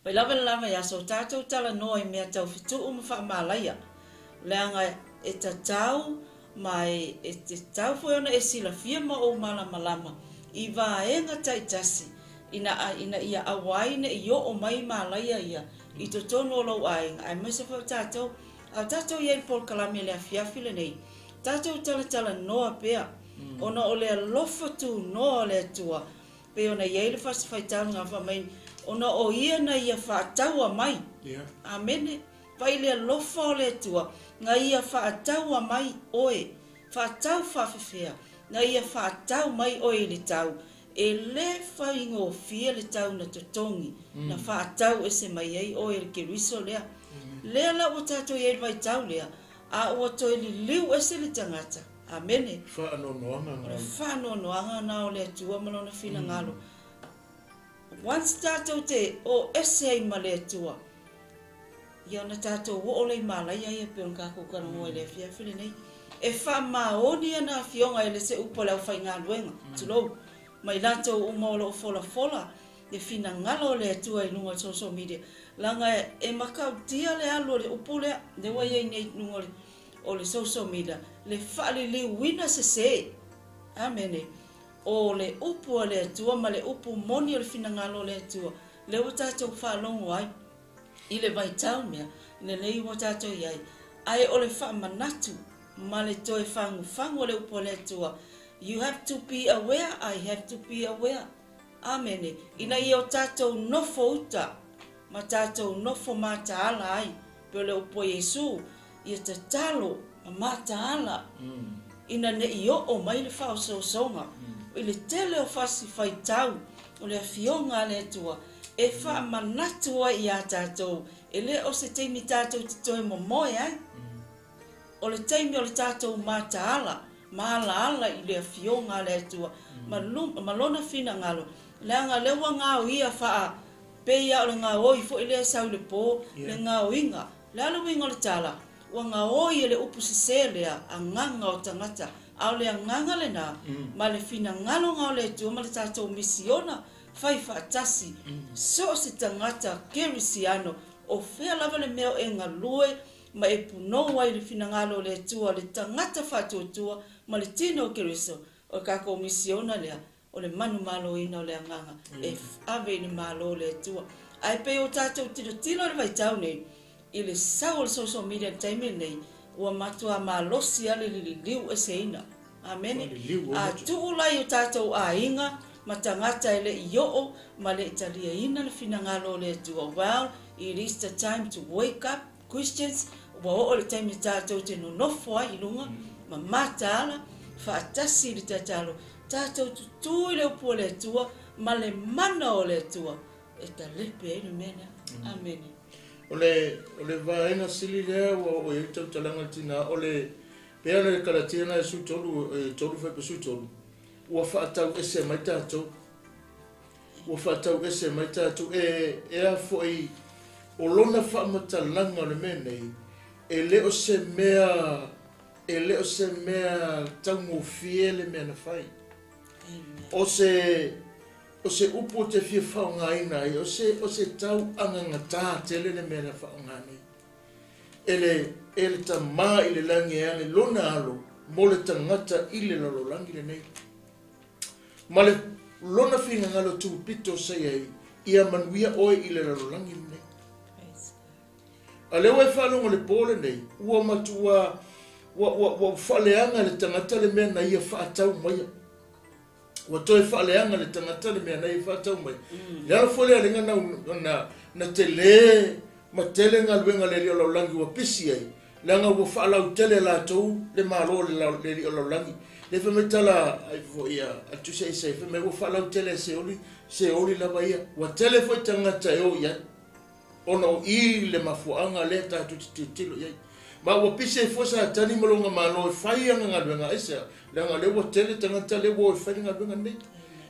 mai lava i le lava i aso o tatou talanoa i mea tau fetuu ma faamalaia, leaga e tatau ma e tatau foi ona e silafia ma ou malamalama i vaega taitasi ina ina ia aua ai ne i oo mai malaia ia i totonu o lou aiga, aemaise foi o tatou. A o tatou i ai i le polokalame i le afiafi lenei, tatou talatalanoa pea, ona o le alofa tunoa o le Atua, pei ona i ai le fasi faitaga fai mai, ona o Ia na Ia faataua mai. Amene. Vaai i le alofa o le Atua, na Ia faataua mai oe, faatau faafefea, na Ia faatau mai oe i le tau, e le faigofie le tau na totogi, na faatau ese mai ai oe e le Keriso lea. Lea la ua tatou i ai i le vaitau lea, a ua toe liliu ese le tagata. Amene. Faanoanoaga O le faanoanoaga na o le Atua ma Lona finagalo. Once tatou te o ese ai ma le Atua, ia ona tatou oo lea i malaia ia pei ona tatou talanoa i le afiafi lenei. E faamaoni ana afioga e le se upu a le aufaigaluega, tulou, ma i latou uma o lo o folafola le finagalo o le Atua i luga o le social media, leaga e matautia le alu o le upu lea, lea ua i ai nei i luga o le social media, le faaliliuina sese, amene, o le upu a le Atua ma le upu moni o le finagalo o le Atua, lea ua tatou faalogo ai i le vaitau mea lenei ua tatou i ai, ae o le faamanatu ma le toe fagufagu o le upu a le Atua, you have to be aware, I have to be aware. Amene. Ina ia o tatou nofo uta ma tatou nofo mataala ai, pei o le upu a Iesu, ia tatalo ma mataala, ina ne i oo mai le faaosoosoga i le tele o fasi faitau o le Afioga a le Atua e faamanatu ai iā tatou, e le o se taimi tatou te toe momoe ai. O le taimi o le tatou mataala ma alaala i le Afioga a le Atua ma ma Lona finagalo, leaga lea ua gaoia faa pei lava o le gaoi foi lea e sau i le po, le gaoiga. O le a le uiga o le tala? Ua gaoi e le upu sese lea agaga o tagata, a o le agaga lena ma le finagalo o le Atua ma le tatou misiona fai faatasi, so o se tagata kerisiano. O fea lava le mea o e galue ma e punou ai i le finagalo o le Atua, le tagata faatuatua ma le tino o Keriso, o le tatou misiona lea, o le manumaloina o le agaga e ave i le Malo o le Atua. Ae pei o tatou tilotilo i le vaitau nei, i le sau o le social media i le taimi lenei, ua matua malosi lava le lililiu eseina. Amene. A tuu la i o tatou aiga ma tagata e le i oo ma le i taliaina le finagalo o le Atua, well, it is the time to wake up, Christians, ua oo le taimi tatou te nonofo ai i luga ma mataala faatasi i le tatalo, tatou tutū i le upu a le Atua ma le mana o le Atua e talepe ai le mea lea. Amene. O le, o le vaega sili lea ua oo i ai le tautalaga a le tina, o le, pei ona le Kalatia na e 13, e 3 fuaiupu 13, ua faatau ese mai tatou. Ua faatau ese mai tatou. E, e a foi, o lona faamatalaga o le mea nei, e le o se mea, e le o se mea taugofie le mea na fai. O se, o se upu ou te fia faaaogaina ai, o se, o se tau agagatā tele le mea na faaaoga nei. E le, e le Tama i le lagi e ale lona alo mo le tagata i le lalolagi lenei. Ma le lona finagalo tupito sa i ai, ia manuia oe i le lalolagi lenei. A lea ua e faalogo i le po lenei, ua matua, ua, ua, ua faaleaga e le tagata le mea na ia faatau maia. Ua toe faaleaga le tagata le mea na ia faatau mai. Le ala foi lea lenga na, na, na tele ma tele galuega le alii o lalolagi ua pisi ai, leaga ua faalautele e latou le malo o le alii o lalolagi. Le fai mai tala ai foi a le Tusi a Isaia, fai mai ua faalautele e Seoli, Seoli lava ia. Ua tele foi tagata e o i ai. Ona o i le mafuaaga lea tatou te tilotilo i ai. Ma ua pisi ai fua Satani ma lona malo e fai ana galuega, aisea? Leaga o lea ua tele tagata lea ua o e fai le galuega lenei.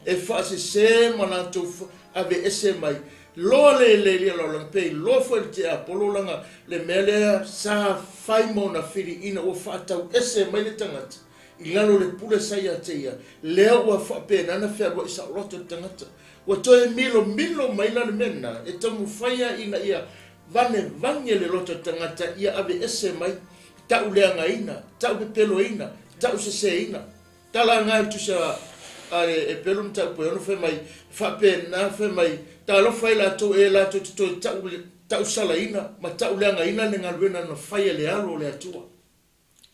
E faasese ma latou aveese mai loa le le lia lalolagi, pe iloa foi e le tiapolo laga le mea lea sa fai ma ona filiina ua faatauese mai le tagata i lalo o le pule sa ia te ia, lea ua faapena ona fealuai saoloto le tagata. Ua toe milomilo mai la le mea lena e taumafai ai ina ia vanevane le loto tagata ia aveese mai, tauleagaina, taupepeloina, tauseseina. Tala ga e tusa a e pelu ma tau ono fai mai, faapena fai mai, talofa ai latou e latou te toe tau, tausalaina ma tauleagaina le galuega na fai e le alo o le Atua.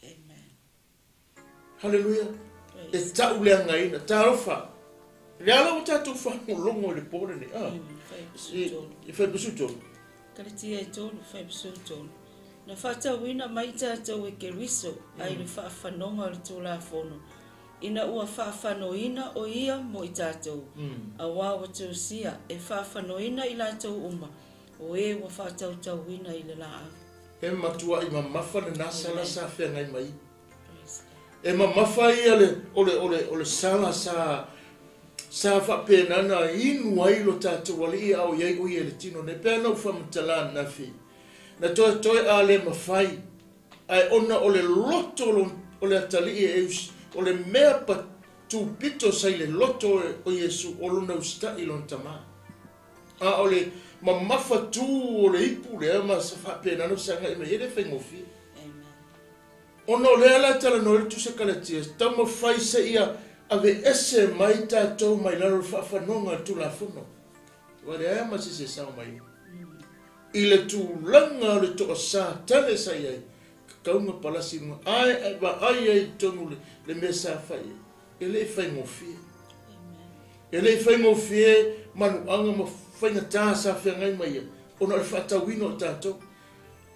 Amen. Haleluia. E tauleagaina, talofa. Le ala ua tatou faalogologo i le po lenei. Ah. I fai tolu. Kalatia e 3, fai 13. Na faatauina mai tatou e Keriso ai le faafanoga o le Tulafono, ina ua faafanoina o ia mo i tatou. Auā ua tusia e faafanoina i latou uma, o e ua faatautauina i le laau. E matuai mamafa lena sala sa feagai mai. E mamafa ia le, o le, o le, o le sala sa, sa faapena na inu ai lo tatou alii a o i ai o ia i le tino nei. Pea na ou faamatala ananafi, na toetoe a le mafai, ae ona o le loto o le atalii e o le mea patupito sa i le loto o Iesu o lona usitai i lona Tama. A o le mamafa tu o le ipu lea ma sa faapena na fesagai mai ai, e le faigofie. Ona o lea la e talanoa ai le Tusi a Kalatia, taumafai seia aveese mai tatou mai lalo o le faafanoga o le Tulafono. Ua leai lava ma se isi e sao mai ai. I le tulaga o le toasā tele sa i ai, kakauga palasi i luga, ae e vaai ai i totonu le, le mea sa fai ai, e le i faigofie. E le i faigofie manuaga ma faigatā sa feagai ma ia, ona o le faatauina o tatou.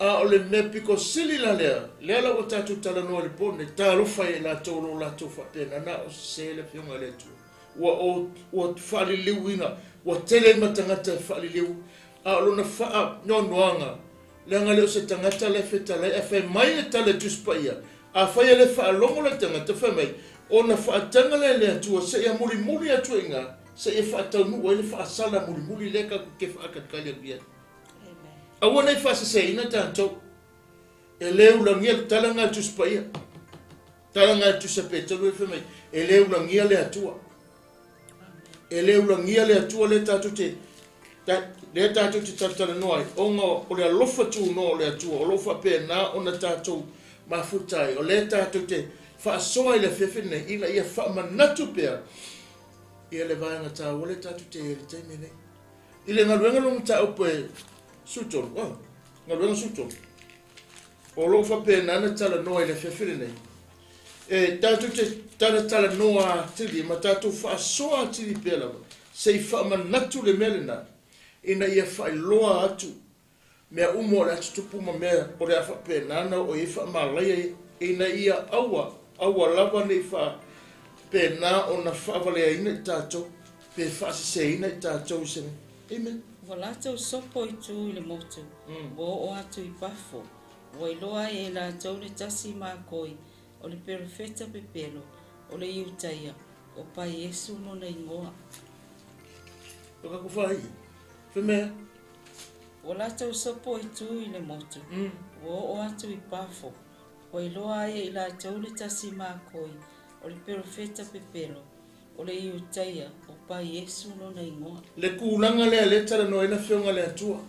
A o le mea pito sili la lea, lea la ua tatou talanoa i le po nei, talofa ia i latou o lo o latou faapena, na o sese le Afioga i le Atua. Ua o, ua faaliliuina, ua tele ai ma tagata e faaliliu, a o lona faanoanoaga, leaga le o se tagata la e fetalai, ae fai mai le tala i Tusi Paia, afai e le faalogo le tagata, fai mai, ona faataga lea e le Atua seia mulimuli atu ai i ina, seia faataunuu ai le faasala mulimuli lea tatou te faatalitali atu i ai. Aua ne i faaseseina tatou. E le ulagia le tala lena a le Tusi Paia. Tala lena a le Tusi a Petelu e fai mai, e le ulagia le Atua. E le ulagia le Atua lea tatou te Lea tatou te talatalanoa ai, ona o le alofa tunoa o le Atua, o lo o faapena ona tatou mafuta ai, o lea tatou te faasoa i le afiafi lenei, ina ia faamanatu pea ia le vaega taua lea tatou te i ai i le taimi lenei. I le galuega lona mataupu e 13, oh, galuega 13, o lo o faapena ona talanoa i le afiafi lenei, e tatou te talatalanoa atili ma tatou faasoa atili pea lava, se i faamanatu le mea lena, ina ia faailoa atu mea uma o le a tutupu ma mea o le a faapena ona oo i ai faamalaia ia, ina ia aua, aua lava ne i faapena ona faavaleaina i tatou, pe faaseseina i tatou i se Amen. Ua latou sopo i tu i le motu, ua oo atu i Pafo, ua iloa ai e latou le tasi makoi o le perofeta pepelo o le Iutaia, o Paiesu lona igoa. O ka kufa ai. Fe mea. Ua latou sopo i tu i le motu, ua oo atu i Pafo, ua iloa ai e i latou le tasi makoi o le perofeta pepelo o le Iutaia, o Paiesu lona igoa. Le tulaga lea lea e talanoa ai le Afioga a le Atua.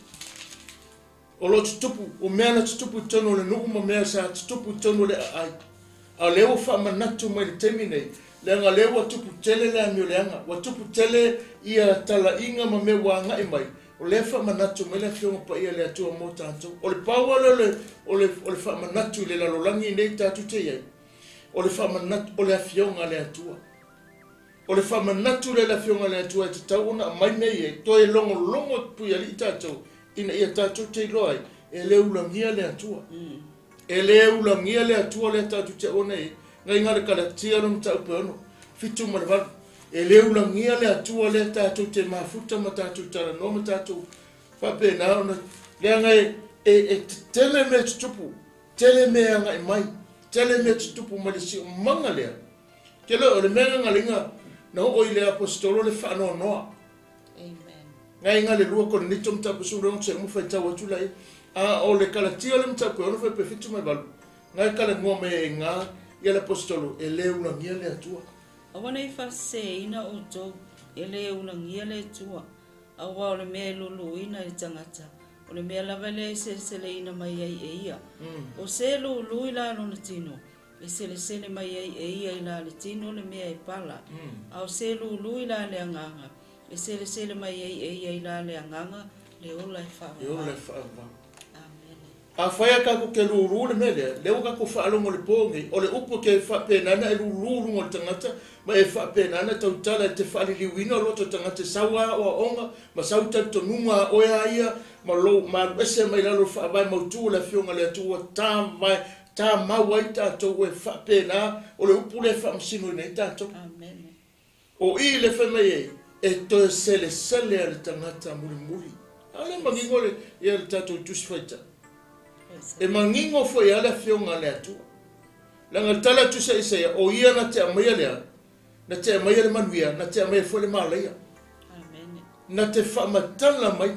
O lo o tutupu, o mea na tutupu i totonu o le nuu ma mea sa tutupu i totonu o le aai. A o lea ua faamanatu mai i le taimi nei, leaga o lea ua tupu tele le amio leaga, ua tupu tele ia talaiga ma mea ua agai mai, o lea e faamanatu mai le Afioga Paia a le Atua mo tatou. O le pau lava lea o le, o le faamanatu i le lalolagi nei tatou te i ai, o le faamanatu, o le Afioga a le Atua. O le faamanatu lea i le Afioga i le Atua e tatau ona aumai mea ia e toe logologo puialii tatou ina ia tatou te iloa ai e le ulagia le Atua. E le ulagia le Atua lea tatou te aua nei ngai le Kalatia lona mataupu e 6, 7 ma le 8. E le ulagia le Atua lea tatou te mafuta ma tatou talanoa ma tatou faapena ona leaga e tetele mea tutupu, tele mea agai mai, tele mea tutupu mai le siomaga lea. Ke loe o le mea ngaliga na oo i le aposetolo le faanoanoa. Amen. Ngai nga le lua Korinito mataupu 16 se uma faitau atu lai. A o le Kalatia le mataupu e 6 fai pe 7 ma le 8. Ngai kala ngoa me e ngā ia le aposetolo e le ulagia le Atua. Aua nei faaseseina outou, e le ulagia le Atua, auā o le mea e luluina i le tagata, o le mea lava lea e seleseleina mai ai e ia. O se lulu i la lona tino, e selesele mai ai e ia i la le tino le mea e pala, a o se lulu i la le agaga, e selesele mai ai e ia i la le agaga le ola e E ola faavavau. e faavavau. Amene. Afai a tatou ke lulu le mea lea, lea ua tatou faalogo i le po nei, o le upu ke faapenana e lulu luga o le tagata, ma e faapenana tautala e te faaliliuina o loto tagata e sau a aoaoga, ma sau talitonuga a oe a ia, ma lou malu ese mai lalo o le faavae mautu o le Afioga a le Atua, ua tavae, tamau ai tatou e faapena, o le upu lea e faamasinoina ai tatou. Amene. O i le fai mai ai, e toe selesele a le tagata mulimuli. A le manino le, ia le tatou tusi faitau. E manino foi a le Afioga a le Atua. Leaga le tala atu se Isaia, o ia na te aumaia lea, na te aumaia le manuia, na te aumaia foi le malaia. Amene. Na te faamatala mai.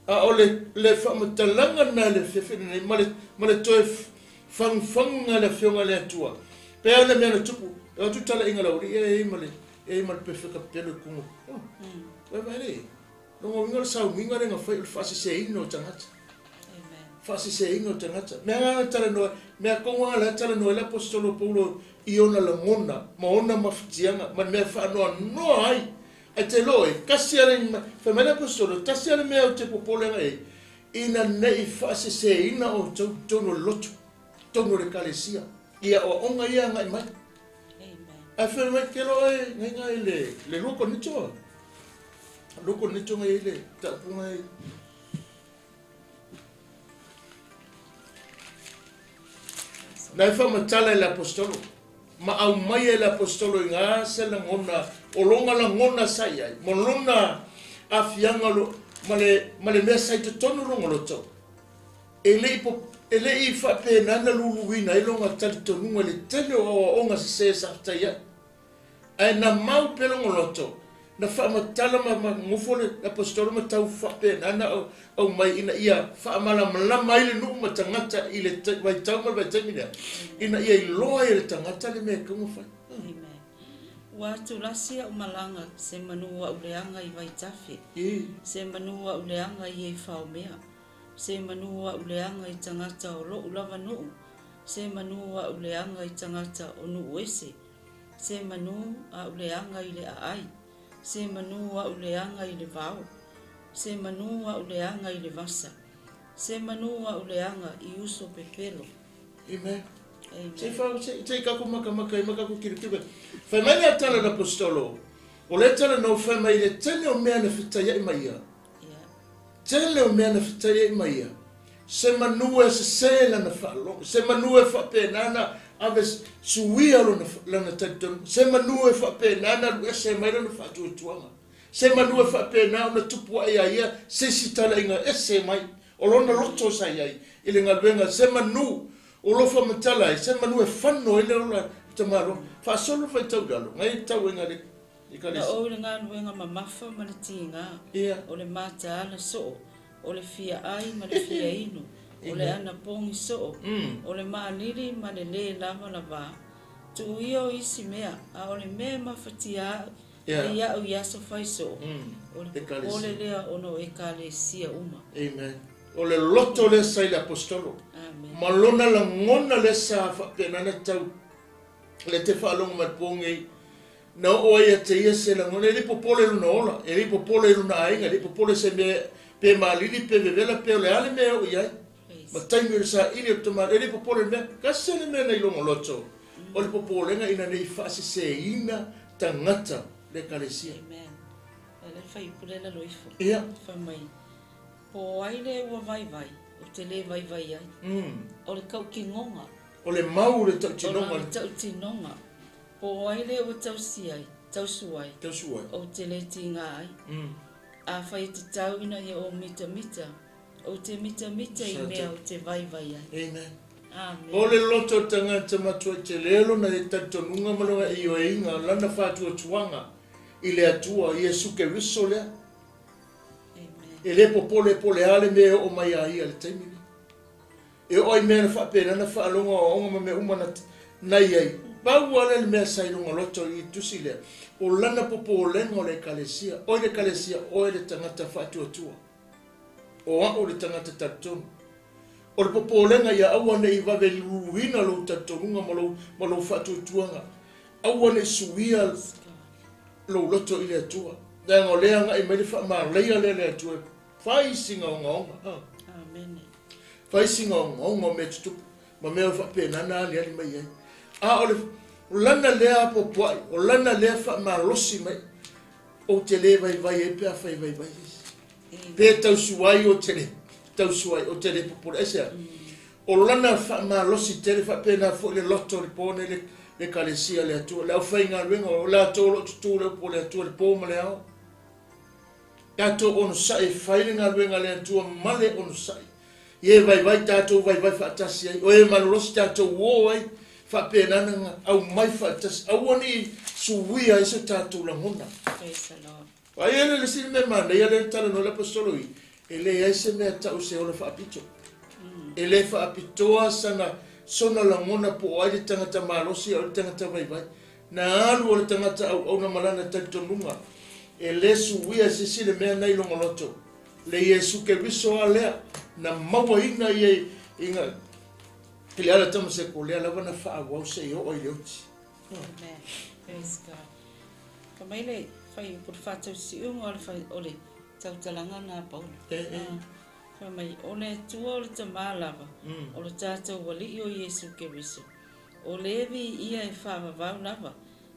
A o le, le faamatalaga na le afiafi lenei, ma le, ma le toe fagufaguga le Afioga a le Atua. Pe a le mea na tupu, e o atu talaiga lauli, ia e i ma le, e i ma le pefe kapelo i kuga. Oh, vai vai le. Longa uiga o le sauniga lea na fai o le faaseseina o tagata. Amen. Faaseseina o tagata. Mea nga talanoa, mea konga la talanoa le apostolo Paulo i ona lagona, ma ona mafatiaga, ma le mea faanoanoa ai. Ai te loe, kasi ale, fai mai le apostolo, tasi ale mea o te popolega e, ina nei faaseseina o tau tonu o le lotu, tonu o le ekalesia. Ia o onga ia ngai mai. Amen. Ae fai mai ke loe, ngai ngai le 2 Korinito. 2 Korinito ngai le taupu ngai. Na e whamatala e le apostolo. Ma au mai e le apostolo i ngā se langona, o longa langona sa iai, mo lona afianga lo, ma le mea sa i te tonu longa loto. E le i po, e le i whaapenana luluina e longa talitonuga le tele o aoaoga se se sa whataia. Ae na mau pe longa loto, na whaamatala ma ngufo le apostolo ma tau whaapenana au mai ina ia whaamalamalama ai le nuu ma tangata i le vaitau ma le vaitaimi lea. Ina ia iloa i le tangata le mea e kaunga whai. Amen. Ua atulasi a'u malaga semanu a'u leaga i vaitafe, semanu a'u leaga i e faomea, semanu a'u leaga i tagata o lo'u lava nu'u, semanu a'u leaga i tagata o nu'u ese, semanu a'u leaga i le a'ai, semanu a'u leaga i le vao, semanu a'u leaga i le vasa, semanu a'u leaga i uso pepelo. Amen. Amen. Se i kako makamaka i makako kirikiri. Fai mai le tala na apostolo. O le tala no fai mai le tele o mea na fitaia i mai ia. Tele o mea na fitaia i mai ia. Se manu e se se lana whaalogo. Se manu e whaapenana ave suia lona lana talitonu. Se manu e whaapenana lu ese mai lona whaatuatuanga. Se manu e whaapena ona tupu ai a ia se si tala inga ese mai. O lona loto sa iai i le galuega se manu o lofa matala ai se manu e fano ai le ola tamalo faasolo faitau lalo ngai tau e ngale i Na kalesi. ou i le galuega mamafa ma le tigā, o le mataala soo, o le fia ai ma le fia inu, o le anapogi soo, o le malili ma le lē lavalavā. Tuu ia o isi mea, a o le mea e mafatia ai a'u i aso fai soo, o le popole Ekalesia. lea ona o ekalesia uma. Amen. O le loto lea sa i le apostolo. Amen. Ma lona lagona lea sa faapenana tau le te faalogo mai pogei na oo ai ia te ia se lagona e le popole i lona ola, e le popole i lona aiga, e le popole se mea pe malili pe vevela pe o le a le mea e oo i ai. Ma Praise. taimi o le saili o le tama e le popole i le mea, kasi le mea na i logo loto. O le popolega ina nei faaseseina tagata le ekalesia. Amen. E le fuaiupu lea i lalo ifo. Fai mai, Po o ai le ua vaivai, ou te lē vaivai ai. O le tautinoga. O le mau le O tautinoga. lana tautinoga. Po o ai le ua tausi ai, tausu ai, Tausu ai. ou te lē tigā ai. Afai e tatau ina ia ou mitamita, ou te mitamita i mea ou te vaivai ai. Amen. Amen. O le loto o le tagata matua tele lona e talitonuga ma lona ioeina lana faatuatuaga i le Atua Iesu Keriso lea. Amen. E le popole po le a le mea e oo mai a ia i le taimi lea. E oo ai mea na faapenana faalogo aoaoga ma mea uma na na i ai. Pau lava lea le mea sa i luga loto i tusi lea, o lana popolega o le Ekalesia. Oe le Ekalesia, oe le tagata faatuatua. O a'u le tagata talitonu. O le popolega ia aua ne i vave luluina lou talitonuga ma lou, ma lou faatuatuaga. Aua ne i suia Praise God. lou loto i le Atua. Leaga o lea e agai mai le faamalaia lea e le Atua e fai sina ogaoga. Ah. Amen. Fai sina ogaoga o mea tutupu ma mea o faapena na aliali mai ai. A o le lana lea apoapoai, o lana lea faamalosi mai, ou te lē vaivai ai pe afai vaivai isi. Pe Amen. tausu ai ou te le tausu ai, ou te le popole. Aisea? O lana faamalosi tele faapena foi le loto o le po nei le le ekalesia a le Atua, le aufaigaluega o latou o lo o tutū le upu o le Atua i le po ma le ao. Tatou onosai e fai le galuega a le Atua ma le onosai. I e vaivai tatou vaivai faatasi ai, o e malolosi tatou uō ai, faapena na aumai faatasi, aua ne i suia ai so tatou lagona. Praise the Lord. Ai e le le isi mea manaia lea na talanoa ai le aposetolo i, e leai se mea tau se ola faapito. E le faapitoa sana sona lagona po o ai le tagata malosi a o le tagata vaivai. Na alu o le tagata auauna ma lana talitonuga. E le suia e se isi le mea na i logo loto. Le Iesu Keriso lava lea na mauaina ia i ga i le ala Tamaseko, lea lava na faaauau seia oo i le oti. Amen. Praise God. Fai mai le fuaiupu le faatausiuga o le fai, o le tautalaga na a Paulo. Fai mai, O le Atua o le Tamā lava, o lo tatou Alii o Iesu Keriso, o le viia e faavavau lava,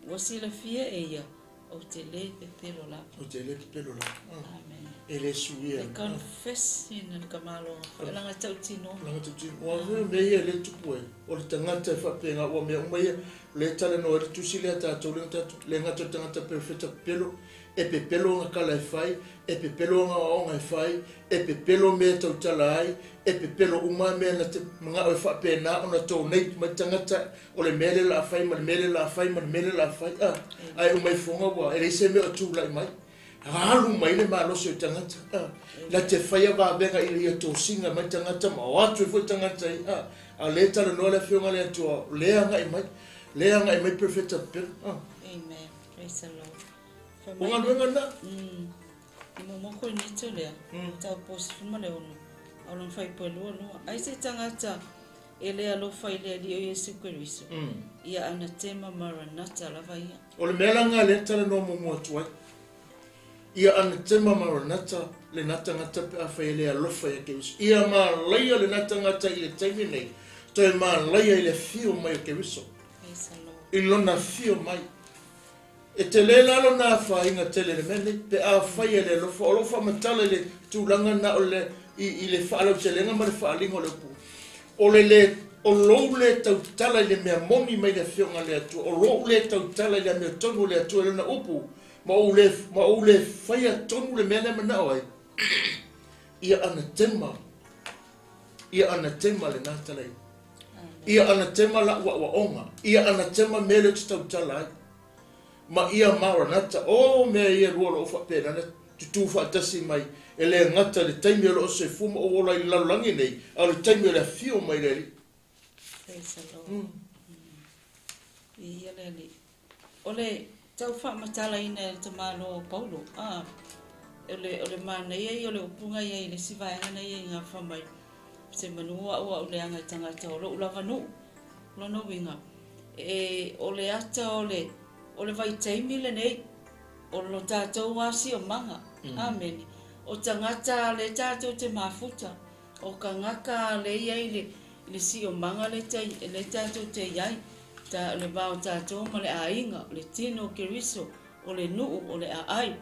ua silafia e ia, ou te lē pepelo lava. Ou te lē pepelo lava. Amen. E le suia. Le confession a le tamaloga foi, o lana tautinoga. Lana tautinoga. Ua mea mea ia e le tupu ai. O le tagata e faapena ua mea uma ia, o lea e talanoa ai le tusi lea a tatou le tatou, le gata o le tagata perofeta pepelo, e pepelo ana tala e fai, e pepelo ana aoaoga e fai, e pepelo mea e tautala ai, e pepelo uma mea na te mana'o e faapena ona donate mai tagata o le mea lea o le a fai ma le mea lea o le a fai ma le mea lea o le a fai, a, ae uma ifoga ua e leai se mea o tulai mai. Alu mai le malosi o tagata, a, la te faia vavega ina ia tosiga mai tagata ma o atu ai foi tagata ia, a, a o lea e talanoa le Afioga a le Atua, o lea e agai mai, lea e agai mai perofeta pepelo, a. Amen. Praise the Lord. Fai O mai galuega lena. I muamua Korinito lea, mataupu 16, a o lona fuaiupu e 22. Ai se tagata e le alofa i le Alii o Iesu Keriso, ia anatema Maranata lava ia. O le mea la lena lea e talanoa muamua atu ai. Ia anatema Maranata lena tagata pe afai e le alofa ia Keriso. Ia malaia lena tagata i le taimi nei, toe malaia i le afio mai o Keriso. Praise the Lord. I lona afio mai. E tele la lona afaina tele i le mea lenei, pe afai e le alofa, o lo o faamatala i le tulaga na o le, i, i le faalautelega ma le faaaliga o le upu, o le le, o lou le tautala i le mea moni mai le Afioga a le Atua, o lou le tautala i le amiotonu o le Atua i lana upu, ma ou le, ma ou le faia tonu le mea lea e manao ai, ia anatema, ia anatema lena talaina. Ia anatema la'u a'oa'oga, ia anatema mea lea ou te tautala ai. Ma ia Maranata, o mea ia e lua o lo o faapena ona tutū faatasi mai, e le gata i le taimi o lo o soifua ma ou ola i le lalolagi nei, a o le taimi o le afio mai le Alii. Praise the Lord. Viia le Alii. O le tau faamatalaina e le tamaloa o Paulo, a, o le, o le manaia ia o le upuga ia i le isi vaega na ia i gafa mai, se manu au au leaga i tagata o lou lava nuu. O lona uiga, e, o le ata o le, o le vaitaimi lenei, o lo tatou asiomaga. Amene. O tagata lea tatou te mafuta, o tagata lea e i ai le, le siomaga lea tai, lea tatou te i ai, ta, o le va o tatou ma le aiga, o le tino o Keriso, o le nuu, o le aai.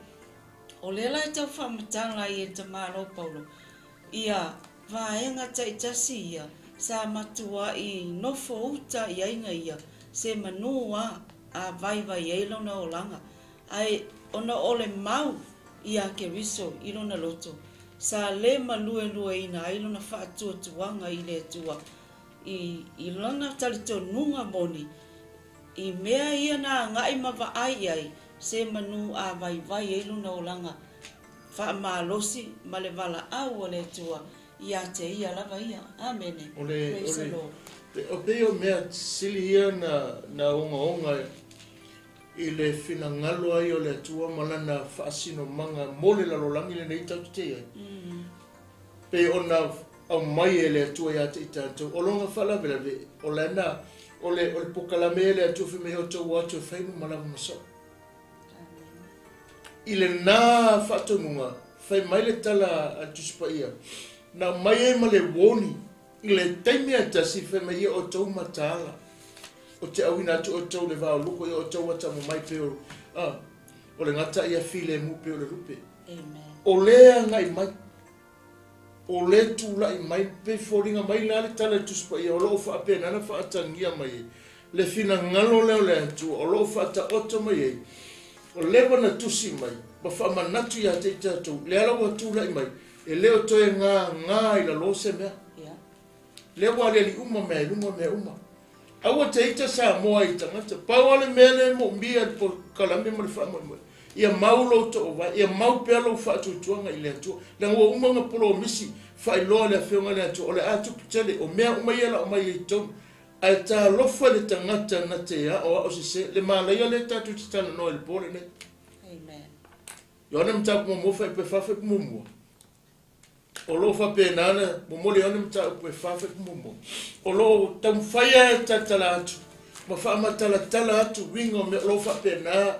O lea la e tau faamatala ai e le tamaloa o Paulo, ia vaega taitasi ia sa matuai nofo uta i aiga ia se manu a a vaivai ai lona olaga, ae ona o le mau iā Keriso i lona loto, sa le maluelueina ai lona faatuatuaga i le Atua i i lona talitonuga moni i mea ia na agai ma vaai i ai se manu a vaivai ai lona olaga faamalosi ma le valaau a le Atua iā te ia lava ia. Amene. O le, o Praise the le, Lord. o pei o mea sili ia na, na ogaoga i le finagalo ai o le Atua ma lana faasinomaga mo le lalolagi lenei tatou te i ai. Pei ona aumai e le Atua ia te i tatou, o lona faalavelave, o lana, o le, o le pokalame e le Atua fai mai outou o atu e fai ma lava ma soo. I lena faatonuga, fai mai le tala a le Tusi Paia, na aumai ai ma le warning i le taimi e tasi, fai mai ia outou mataala, o te auina atu outou i le va o luko, ia outou atamamai pei o, a, o le gata ia filemu pei o le lupe. Amen. O lea agai mai, o lea tulai mai, pei foliga mai la le tala i le Tusi Paia, o lo o faapena ona faatagia mai ai le finagalo lea o le Atua, o lo o faataoto mai ai, o leva na tusi mai ma faamanatu ia te i tatou, lea la ua tulai mai, e le o toe gagā i lalo se mea. Ia. Lea ua aliali uma mea i luga mea uma. Aua te ita Samoa i tagata. Pau lava le mea lea e moomia e le polokalame ma le faamoemoe, ia mau lou toovae, ia mau pea lou faatuatuaga i le Atua. Leaga ua uma ona polomisi faailoa e le Afioga a le Atua, o le a tupu tele, o mea uma ia o le a aumai ai i totonu. Ae talofa i le tagata na te aoao sese, le malaia lea tatou te talanoa i le po lenei. Amen. Ioane Mataupu muamua fuaiupu e 4 fuaiupu muamua. O lo o faapena ona momoli ai le mataupu e 4 fuaiupu muamua. O lo o taumafai lava e talatala atu ma faamatalatala atu uiga o mea o lo o faapena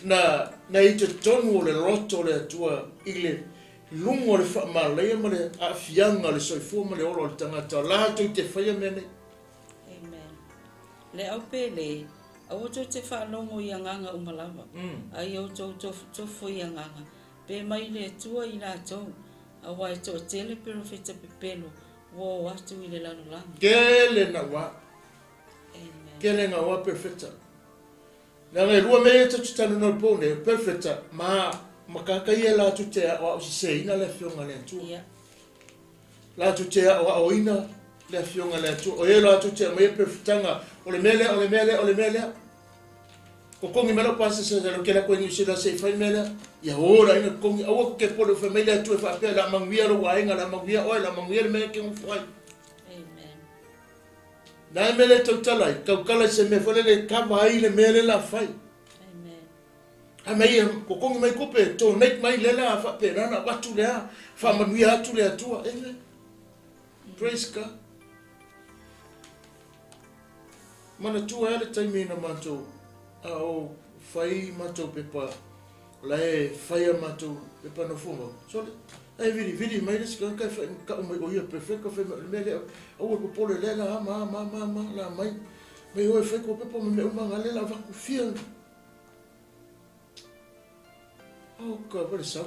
na, na i totonu o le loto o le Atua i le luga o le faamalaia ma le aafiaga o le soifua ma le ola o le tagata latou te faia mea nei. Amen. Le au pele, aua tou te faalogo i agaga uma lava, a ia outou tofotofo i agaga, pe mai le Atua i latou, aua e toatele perofeta pepelo ua o atu i le lalolagi. Kele naua. Amen. Kele naua perofeta. Leaga e lua mea ia tatou te talanoa i le po nei, o perofeta ma makaka ia latou te aoao seseina le Afioga a le Atua. Ia. Latou te aoaoina le Afioga a le Atua. O ia latou te aumaia perofetaga, o le mea lea, o le mea lea, o le mea lea. Totogi mai lau pasese sa ke lako i Niu Sila se i fai le mea lea. Ia o le aiga totogi, aua ku te pole fai mai le Atua e faapea o le a manuia lou aiga, o le a manuia oe, o le a manuia le mea e te nofo ai. Amen. Na e mea lea e tautala ai, tautala i se mea foi lele e kava ai le mea lea o le a fai. Ae mai e totogi mai tupe, donate mai lea la faapena ona avatu lea, faamanuia atu le Atua. Amen. Praise God. Manatua ai le taimi na matou a o fai matou pepa la e fai a matou pepa nofomau. Sole, ae vilivili mai le isi tagata e fai tau mai o ia perfect fai mai o le mea lea aua le popole lea la ma ma ma ma la mai mai o e fai ko pepa ma mea uma nga lea la avatu fia. Oh, ka vale sau.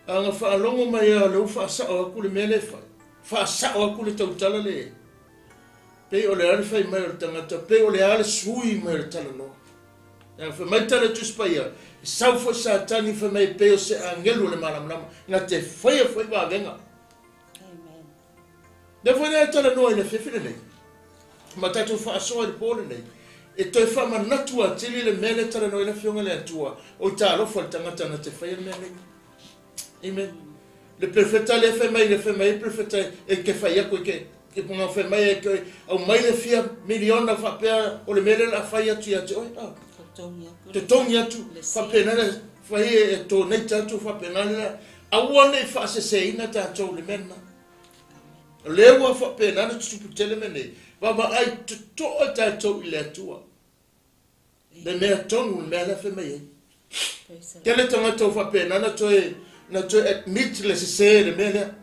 A na faalogo mai a le ua faasao atu le mea lea e fai. Faasao atu le tautala le pei o le a le fai mai o le tagata, pei o le a le sui mai o le talanoa. E fai mai tala Tusi Paia, e sau foi Satani fai mai pei o se agelu o le malamalama, na te faia foi vavega. Amen. Lea foi lea e talanoa i le afiafi lenei, ma tatou faasoa i le po lenei, e toe faamanatu atili le mea lea e talanoa ai le Afioga i le Atua, o i talofa le tagata na te faia le mea nei. Amen. Le perfeta lea fai mai, le fai mai le perfeta e ke fai atu e ke ke punga fai mai e ke au mai le fia miliona faapea o le mea lea la fai atu ia te oe. Ah. Totogi atu. Totogi atu faapena le fai e donate atu faapena le aua nei faaseseina tatou le mea lena. O lea ua faapena na tutupu tele mea nei. Vaavaai totoa tatou i le Atua. Le mea tonu le mea la fai mai ai. Praise the Lord. Tele tagata ua faapena na toe admit le sese le mea lea.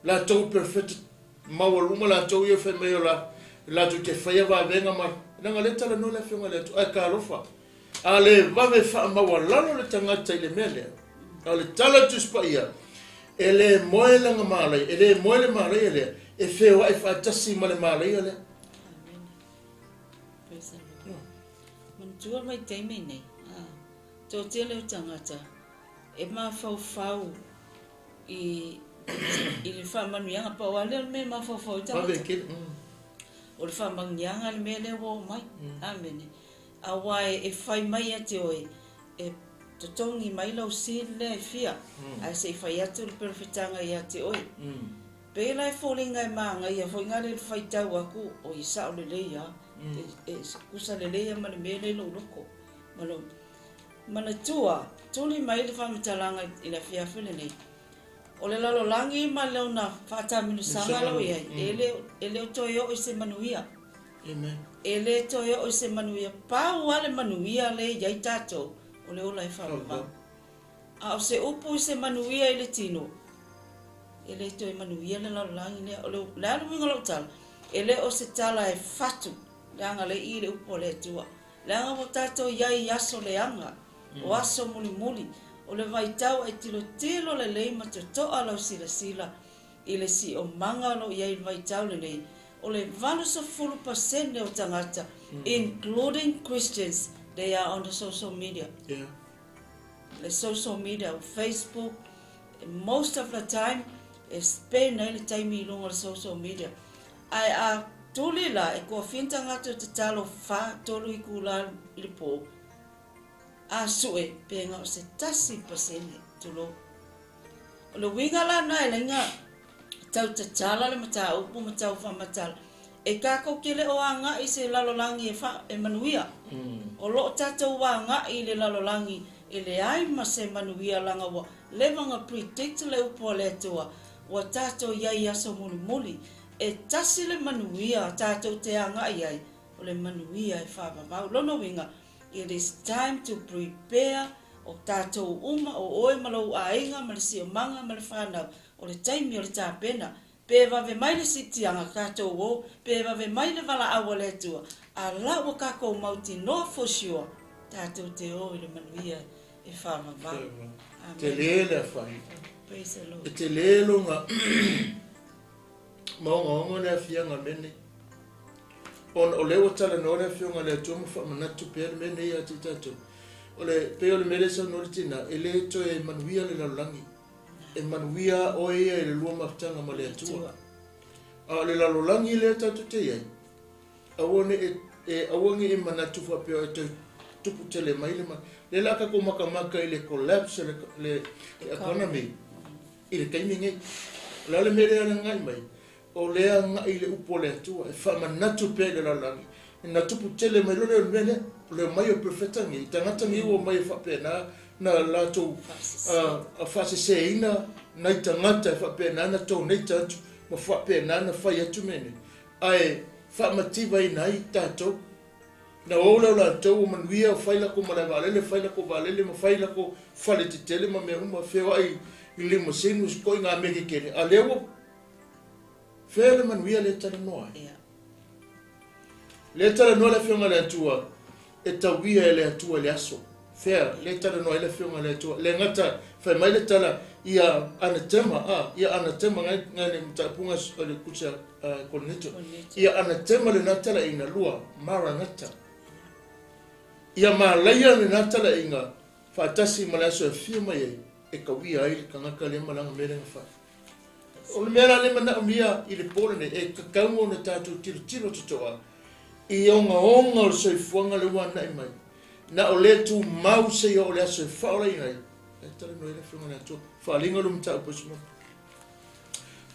Latou perfect maualuga latou ia fai mai o la latou te faia vavega ma leaga lea talanoa le Afioga i le Atua. Ae talofa. A le vave faamaualalo le tagata i le mea lea. A o le tala Tusi Paia, e le moe lana malaia, e le moe le malaia lea, e feoai faatasi ma le malaia lea. Amen. Praise the Lord. Manatua mai taimi nei, toatele o tagata e mafaufau i le faamanuiaga, pau lava lea o le mea e mafaufau ai tagata. Vave kele. O le faamanuiaga le mea lea ua oo mai. Amen. Aua e fai mai ia te oe, e totogi mai lau seed lea e fia, ae se i fai atu le perofetaga ia te oe. Pe la e foliga e magaia foi ngā le faitau atu, o i sao lelei a, e kusa lelei a ma le mea lea i lou loko. Ma lou manatua, tuli mai le faamatalaga i le afiafi lenei. O le lalolagi ma lona faatamilosaga lau iai, e le o toe oo i se manuia. Amen. E le toe oo i se manuia. Pau lava le manuia le iai tatou, o le ola e faavavau. A o se upu i se manuia i le tino, e le toe manuia le lalolagi lea. O le a le uiga o lau tala, e le o se tala e fatu, leaga le i le upu a le Atua. Leaga ua tatou iai i aso leaga, o aso mulimuli, o le vaitau e tilotilo lelei ma totoa lau silasila i le siomaga o lo o iai i le vaitau lenei, o le 80% o tagata, including Christians, they are on the social media. Yeah. Le social media, Facebook, most of the time, e spend ai le taimi i luga o le social media. Ae a tuli la, e toafia tagata o tatalo 4-3 itulā i le po, a sue, pe na o se 1% tulou. O le uiga la na e laiga tau tatala le mataupu ma tau faamatala. E tatou te le o agai i se lalolagi e manuia. O loo tatou agai i le lalolagi e leai ma se manuia laga ua leva na predict le upu a le Atua ua tatou iai i aso mulimuli. E tasi le manuia tatou te agai ai, o le manuia e faavavau. Lona uiga, it is time to prepare o tatou uma, o oe ma lou aiga ma le siomaga ma le whanau, o le taimi o le tapena. Pe vave mai le siitiaga tatou o, pe vave mai le valaau a le Atua, a la ua kakou mautinoa for sure, tatou te o i le manuia e faavavau. Amen. Tele le afaina. Praise the Lord. E tele lona maogaoga le afiaga mea nei. Ona o lea ua talanoa le Afioga i le Atua ma faamanatu pea le mea nei ia te i tatou. O le pei o le mea lea e saunoa le tina, e le toe manuia le lalolagi. E manuia oe ia i le lua mafutaga ma le Atua. A o le lalolagi lea tatou te iai, aua ne e aua ne i manatu faapea e toe tupu tele mai le lea la tatou makamaka i le collapse o le economy i le taimi nei. O le a le mea lea e agai mai, o lea agai le upu a le Atua e faamanatu pea i le lalolagi. Na tupu tele mai loa lea o le mea lea, o le omai o perofeta nei, tagata nei ua omai e faapena na latou faaseseina nai tagata e faapena na donate atu ma faapena na fai atu mea nei, ae faamativaina ai tatou. Na o lea o latou ua manuia, fai latou malae vaalele, fai latou vaalele ma fai latou fale tetele ma mea uma, feoai i limousine ma ituaiga mea tetele, a lea ua fea le manuia lea e talanoa ai. Lea e talanoa le Afioga i le Atua, e tauia e le Atua i le aso. Fea, lea e talanoa ai le Afioga i le Atua. Le gata, fai mai le tala, ia anatema, a, ia anatema, ngai, ngai le mataupuga o le kusa Kolineto. Ia anatema lena talaiga, lua, Maranata. Ia malaia lena talaiga, faatasi ma le aso e afio mai ai, e tauia ai le tagata lea ma lana mea lea na fai. O le mea la lea manaomia i le po lenei, e tatau ona tatou tilotilo totoa i ogaoga o le soifuaga lea ua agai mai. Na o le tumau seia oo i le aso e faaolaina ai, e talanoa ai le Afioga i le Atua. Faaaliga lo mataupu e suma.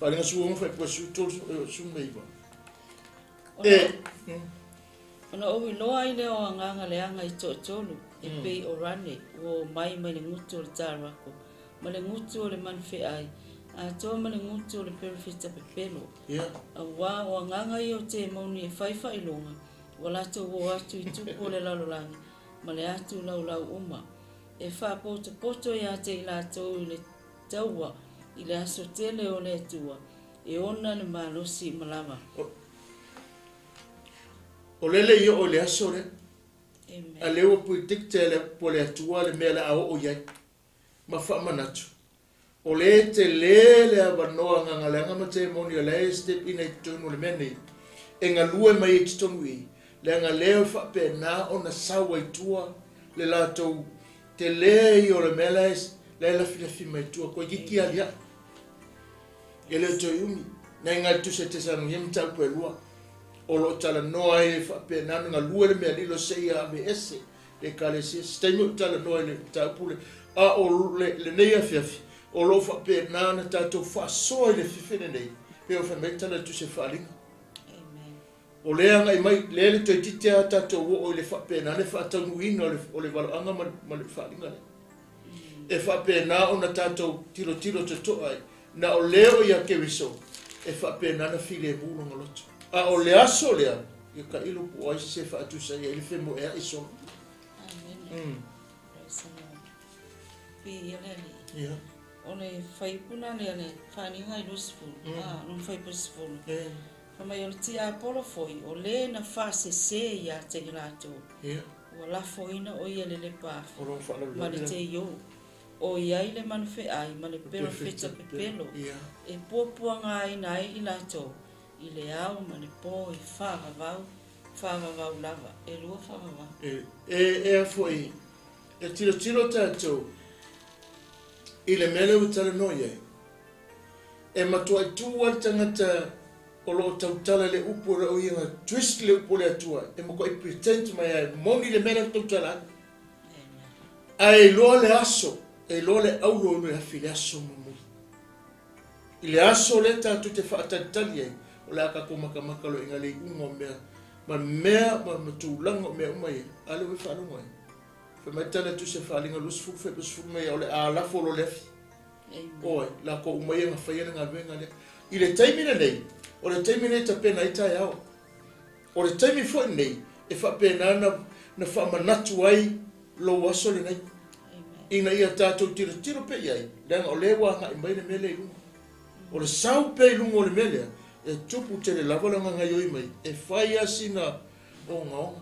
Faaaliga 16 faaipuga 39. E, Ona ou iloa ai lea o agaga leaga i toatolu, e pei o Rane, ua omai mai le gutu o le Tarako, ma le gutu o le manufeai, atoa ma le gutu o le perofeta pepelo. Auā o agaga ia o temoni e fai faailoga, ua latou o atu i tupu o le lalolagi ma le atu laulau uma, e faapotopoto iā te i latou i le taua i le aso tele o le Atua, e ona le malosi ma lava. O lele i oo i le aso lea, a lea ua predict e le po le Atua le mea o le a oo i ai. Ma faamanatu, o lea e tele le avanoa gagaleaga ma temoni o la e step ina i totonu o le mea nei, e galue mai ai i totonu i i, leaga lea e faapena ona sau ai tua le latou tele ia o le mea la e, la e lafilafi mai tua, toeitiiti aliae. E le o toe umi, nai ga le Tusi a Tesalonia mataupu e lua, o lo o talanoa ai e faapena ona galue le mea lilo seia aveese le Ekalesia. Se taimi ou talanoa i le mataupu lea, a o lenei afiafi, o lo o faapena ona tatou faasoa i le afiafi lenei, pei ona fai mai le tala i le Tusi a Faaaliga. O lea e agai mai, lea le toeitiiti lava tatou oo i le faapena le faataunuuina o le valoaga ma le faaaliga lea. E faapena ona tatou tilotilo totoa ai, na o lea o ia Keriso e faapena ona filemu lona loto. A o le aso lea, ia tailo po o ai se faatusa i ai le femoeai solo. Amen. Praise the Lord. Viia le Alii. Ia. O le fuaiupu lena lea le faaaliga i 20, a, lona fuaiupu 10. Fai mai o le tiapolo foi, o le na faasese iā te i latou, ua lafoina o ia i le lepa afi ma le teio, o i ai le manufeai ma le perofeta pepelo, e puapuagaina ai i latou i le ao ma le po i faavavau, faavavau lava, e lua faavavau. E a foi, e tilotilo tatou i le mea lea ua talanoa i ai, E matuai tu lava le tagata o lo o tautala i le upu o lou ia na twist le upu o le Atua, e matuai pretend mai lava e moni le mea la e tautala ai. Ae iloa le aso, e iloa le auro i le afi i le aso mulimuli. I le aso lea tatou te faatalitali ai, o le a tatou matamata loa i le iuga o mea, ma mea ma tulaga o mea uma ia, a lea ua e faalogo ai. Fai mai le tala a le Tusi a Faaaliga 20 fuaiupu 10 mai, o le a lafo loa le afi. Oi, latou uma ia na faia le galuega lea. I le taimi lenei, o le taimi lenei e tapena ai taeao. O le taimi foi lenei e faapena ona na faamanatu ai lou aso lenei. Ina ia tatou tilotilo pea i ai, leaga o lea ua agai mai le mea lea i luga. O le sau pea i luga o le mea lea, e tupu tele lava lana gaoioi mai, e fai lava sina ogaoga.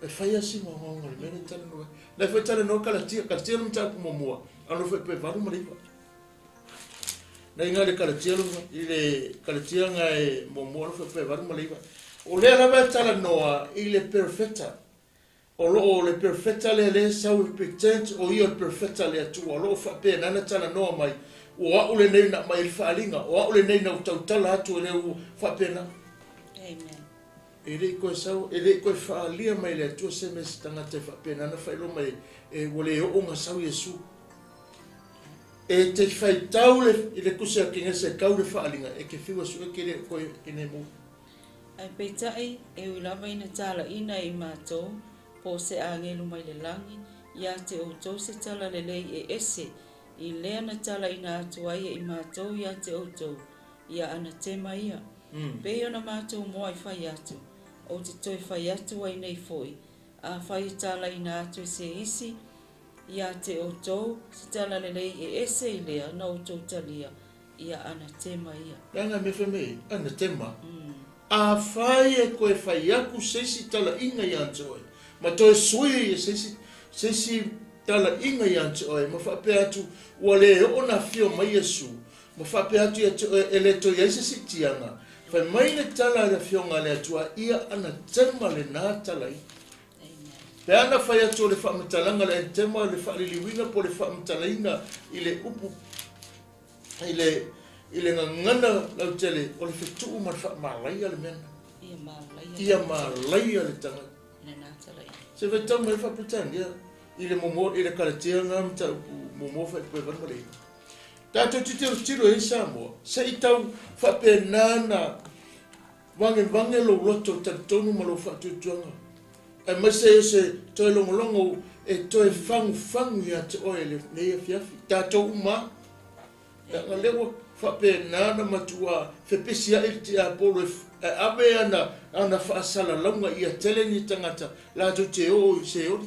E fai lava sina ogaoga o le mea lea e talanoa ai. O la e foi talanoa Kalatia, Kalatia le mataupu muamua, a o le fuaiupu 8 ma le 9. Na iga le Kalatia lona, i le Kalatia nga e muamua le fuaiupu 8 ma le 9. O lea lava e talanoa i le perofeta. O lo o le perofeta lea lea e sau e pretend o ia o le perofeta a le Atua. O lo o faapena ona talanoa mai, o au lenei na aumai ai le faaaliga, o au lenei na ou tautala atu e le ua faapena. Amen. E le i toe sau, e le i toe faaalia mai e le Atua se mea i se tagata e faapena ona faailoa mai ai, e ua le oo ona sau Iesu. E te faitau le, i le tusi a Kenese e kau le faaaliga, e te fiu e sue ke le o koe e nei mo. Ae peitai, e ui lava ina talaiina e i matou, po o se agelu mai le lagi, ia te outou se tala lelei e ese i lea na talaina atu ai e i matou ia te outou, ia anatema ia. Pei ona matou muai fai atu, ou te toe fai atu ai nei foi, afai e talaina atu e se isi ia te outou se tala lelei e ese i lea na outou talia, ia anatema ia. Leaga mea fai mai, anatema. Afai e toe fai atu se isi talaiga ia te oe, ma toe sui e se isi talaiga ia te oe, ma faapea atu, ua le oo na afio mai Iesu, ma faapea atu ia te oe, e le toe i ai se siitiaga, fai mai le tala a le Afioga a le Atua, ia anatema lena talaiga. Pe ana fai atu o le faamatalaga le anatema o le faaliliuina po o le faamatalaina i le upu i le gagana lautele o le fetuu ma le faamalaia le mea lena. Ia malaia le tagata. Se faitau mai faa-Peretania i le momo i le Kalatia ngā mataupu momo faipoe 8 ma le 9. Tatou te tilotilo i ai Samoa, se i tau faapena na vagevage lou loto talitonu ma lou faatuatuaga, aemaise o se toe logologo e toe fagufagu ia te oe lenei afiafi. Tatou uma lava, leaga lea ua faapena na matua fepesiai le tiapolo e ave ana faasalalauga ia tele ni tagata latou te oo i Seoli.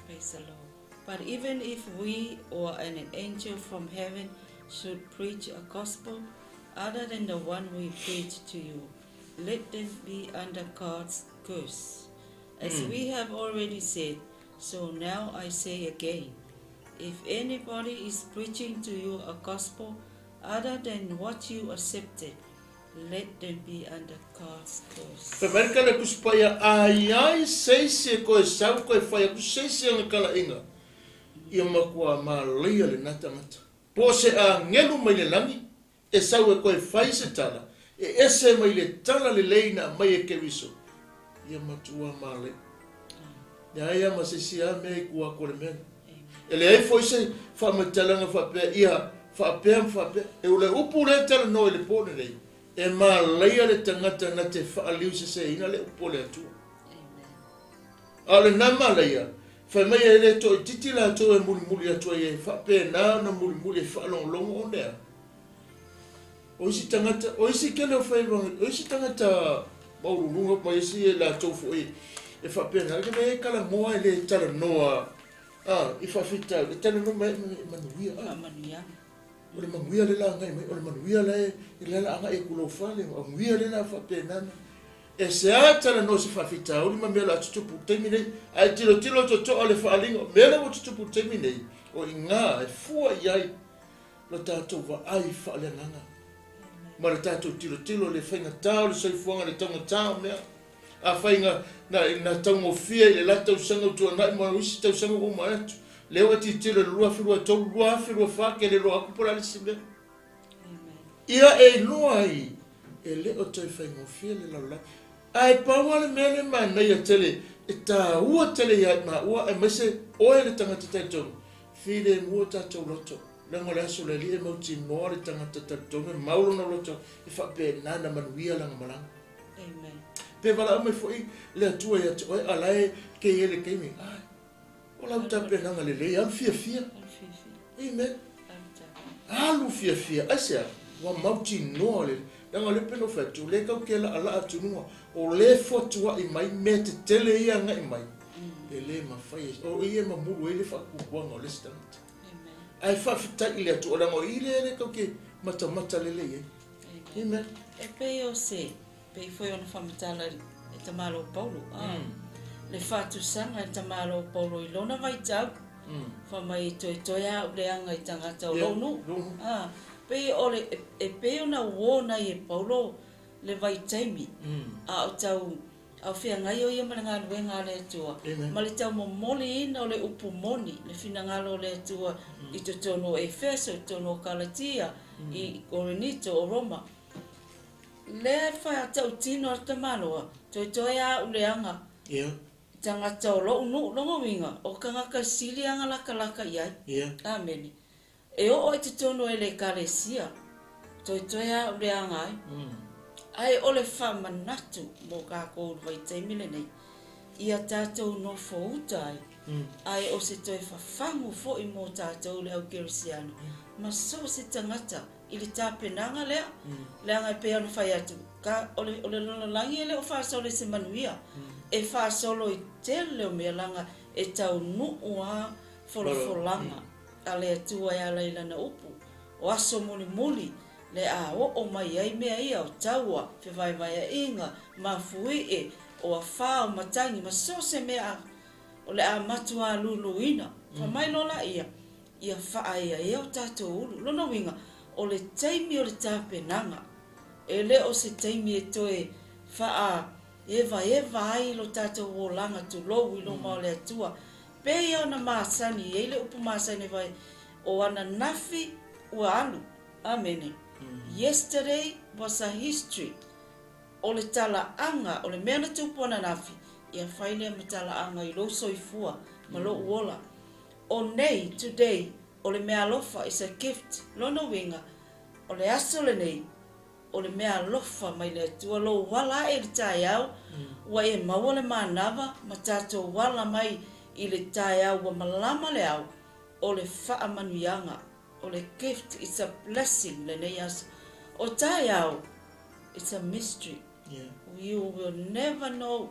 Praise the Lord. But even if we or an angel from heaven should preach a gospel other than the one we preach to you, let them be under God's curse. As we have already said, so now I say again, if anybody is preaching to you a gospel other than what you accepted, let them be under God's curse. Fai mai le kala Tusi Paia, ai ai se isi e koe sau koe fai atu se isi ana kalaiga, ia matua malaia lena tagata. Po o se agelu mai le lagi e sau e koe fai se tala, e ese mai le tala lelei na aumai e Keriso, ia matua malaia. Leai lava ma se isi lava mea i tua atu o le mea lena. E leai foi se faamatalaga faapea ia faapea ma faapea. E o le upu lea e talanoa i le po lenei, e malaia le tagata na te faaliuseseina le upu a le Atua. A o lena malaia, fai mai e le toaitiiti latou e mulimuli atu ai e faapena ona mulimuli e faalogologo ona e a? O isi tagata, o isi tele o fai, o isi tagata maualuluga ma isi e latou foi e faapena, le mea e talanoa e le talanoa i faafitauli, e talanoa mai e manuia. O le manuia le la agai mai, o le manuia le la agai atu lou fale, o manuia le la faapena. E se a talanoa se faafitauli ma mea la tutupu i le taimi nei, ae tilotilo totoa le faaaliga, o mea la ua tutupu i le taimi nei, o i ina e fua i ai lo tatou vaai faaleagaga ma le tatou tilotilo le faigata o le soifuaga, le taugata o mea. Afai na taugofie i le la tausaga ua tuanai ma isi tausaga ua uma atu, lea ua tilotilo i le 2023, 2024, ke le iloa atu po o le a le isi mea. Ia e iloa ai, e le o toe faigofie le lalolagi. Ae pau lava le mea lea e manaia tele, e taua tele ia i maua, aemaise oe le tagata talitonu, filemu o tatou loto. Leaga o le aso o le Alii e mautinoa le tagata talitonu e mau lona loto e faapena na manuia lana malaga. Amen. Pe valaau mai foi le Atua ia te oe, a la e ke i ai le taimi, ai, o lau tapenaga lelei, alu fiafia. Amen. Alu fiafia. Aisea, ua mautinoa le, leaga o lea pei ona ou fai atu, o lea tatou te laalaa atu i luga, o lea e fotuai mai mea tetele ia agai mai, e le mafai, o i e mamulu ai le faatuatuaga o le isi tagata. Ae faafetai i le Atua, leaga o i lea lea tatou te matamata lelei ai. Amen. E pei o se, pei foi ona faamatala e tamalo Paulo, le faatusaga e tamalo Paulo i lona vaitau, fai mai e toetoe a au leaga i tagata o lou nuu. Pei o le, e pei ona uo nai e Paulo le vaitaimi, a o tau a o feagai o ia ma le galuega a le Atua, ma le taumomoliina o le upu moni, le finagalo o le Atua i totonu o Efeso, i totonu o Kalatia, i Korinito, o Roma. Lea e faatautino a le tamaloa, toetoe a au leaga tagata o lou nuu, lona uiga, o tagata sili aga lakalaka i ai. Amene. E oo i totonu o le ekalesia, toetoe a au leaga ai. Ae o le faamanatu mo kākou i le vaitaimi lenei, ia tatou nofouta ai, ae o se toe fafagu foi mo tatou le au kerisiano ma so o se tagata i le tapenaga lea, leaga e pei ona fai atu, ka, o le, o le lalolagi e le o faasolo i se manuia, e faasolo i tele o mea leaga e taunuu lava folafolaga a le Atua e ala i Lana upu, o aso mulimuli le a oo mai ai mea ia o taua, fevaevaeaiga, mafuie, o afā, o matagi, ma so o se mea a, o le a matuā luluina. Fai mai loa laia, ia faaeaea o tatou ulu. Lona uiga, o le taimi o le tapenaga, e le o se taimi e toe faaevaeva ai lo tatou olaga tulou i luma o le Atua. Pei ona masani, e i ai le upu masani e fai, o ananafi ua alu. Amene. Yesterday was a history. O le talaaga, o le mea na tupu ananafi, ia fai lea ma talaaga i lou soifua ma lou ola. O nei, today, o le meaalofa, is a gift. Lona uiga, o le aso lenei, o le meaalofa mai le Atua, lou ala ae i le taeao, ua e maua le manava ma tatou ala mai i le taeao ua malama le ao, o le faamanuiaga, o le gift, it's a blessing lenei aso. O taeao, it's a mystery. You will never know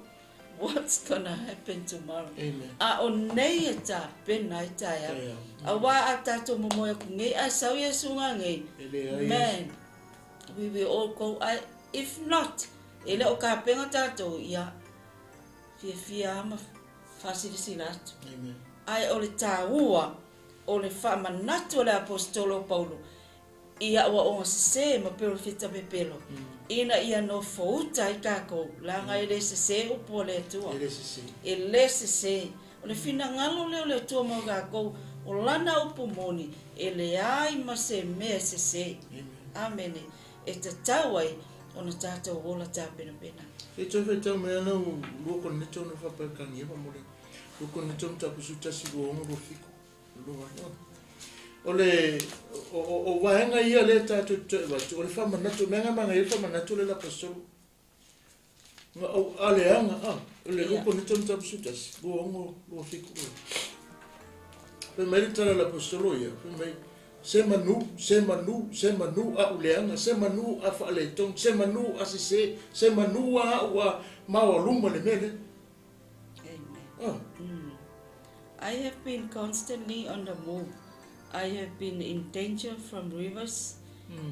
what's gonna happen tomorrow. Amen. A o nei e tapena ai taeao. Taeao. Auā a tatou momoe atu nei ae sau Iesu ngagei, E leai. Man, we will all go, I, if not, e le o kapena tatou, ia, fiafia lava ma faasilasila atu. Amen. Ae o le taua o le faamanatu a le Aposetolo o Paulo i aʻoaʻoga sesē ma perofeta pepelo, ina ia nofouta ai takou, leaga e le sesē upu a le Atua. E le sesē. E le sesē. O le finagalo lea o le Atua mo takou, o lana upu moni, e leai ma se mea e sesē. Amen. Amene. E tatau ai ona tatou ola tapenapena. E toe faitau mai ana u lua Korinito ona faapaekania ma mo le lua Korinito mataupu 11 26 27 lua ai. O le o, o, o vaega ia lea tatou te toe avatu, o le faamanatu, o mea nga manaia le faamanatu le lapasolo. Nga au a leaga a, o le lua Korinito mataupu 11 26 27 lua. Fai mai le tala a le aposetolo ia, fai mai, Se manu, se manu, se manu a u leaga, se manu a faaletonu, se manu a sesē, se manu a au a maoaluma le mea lea. Amen. Ah. I have been constantly on the move. I have been in danger from rivers,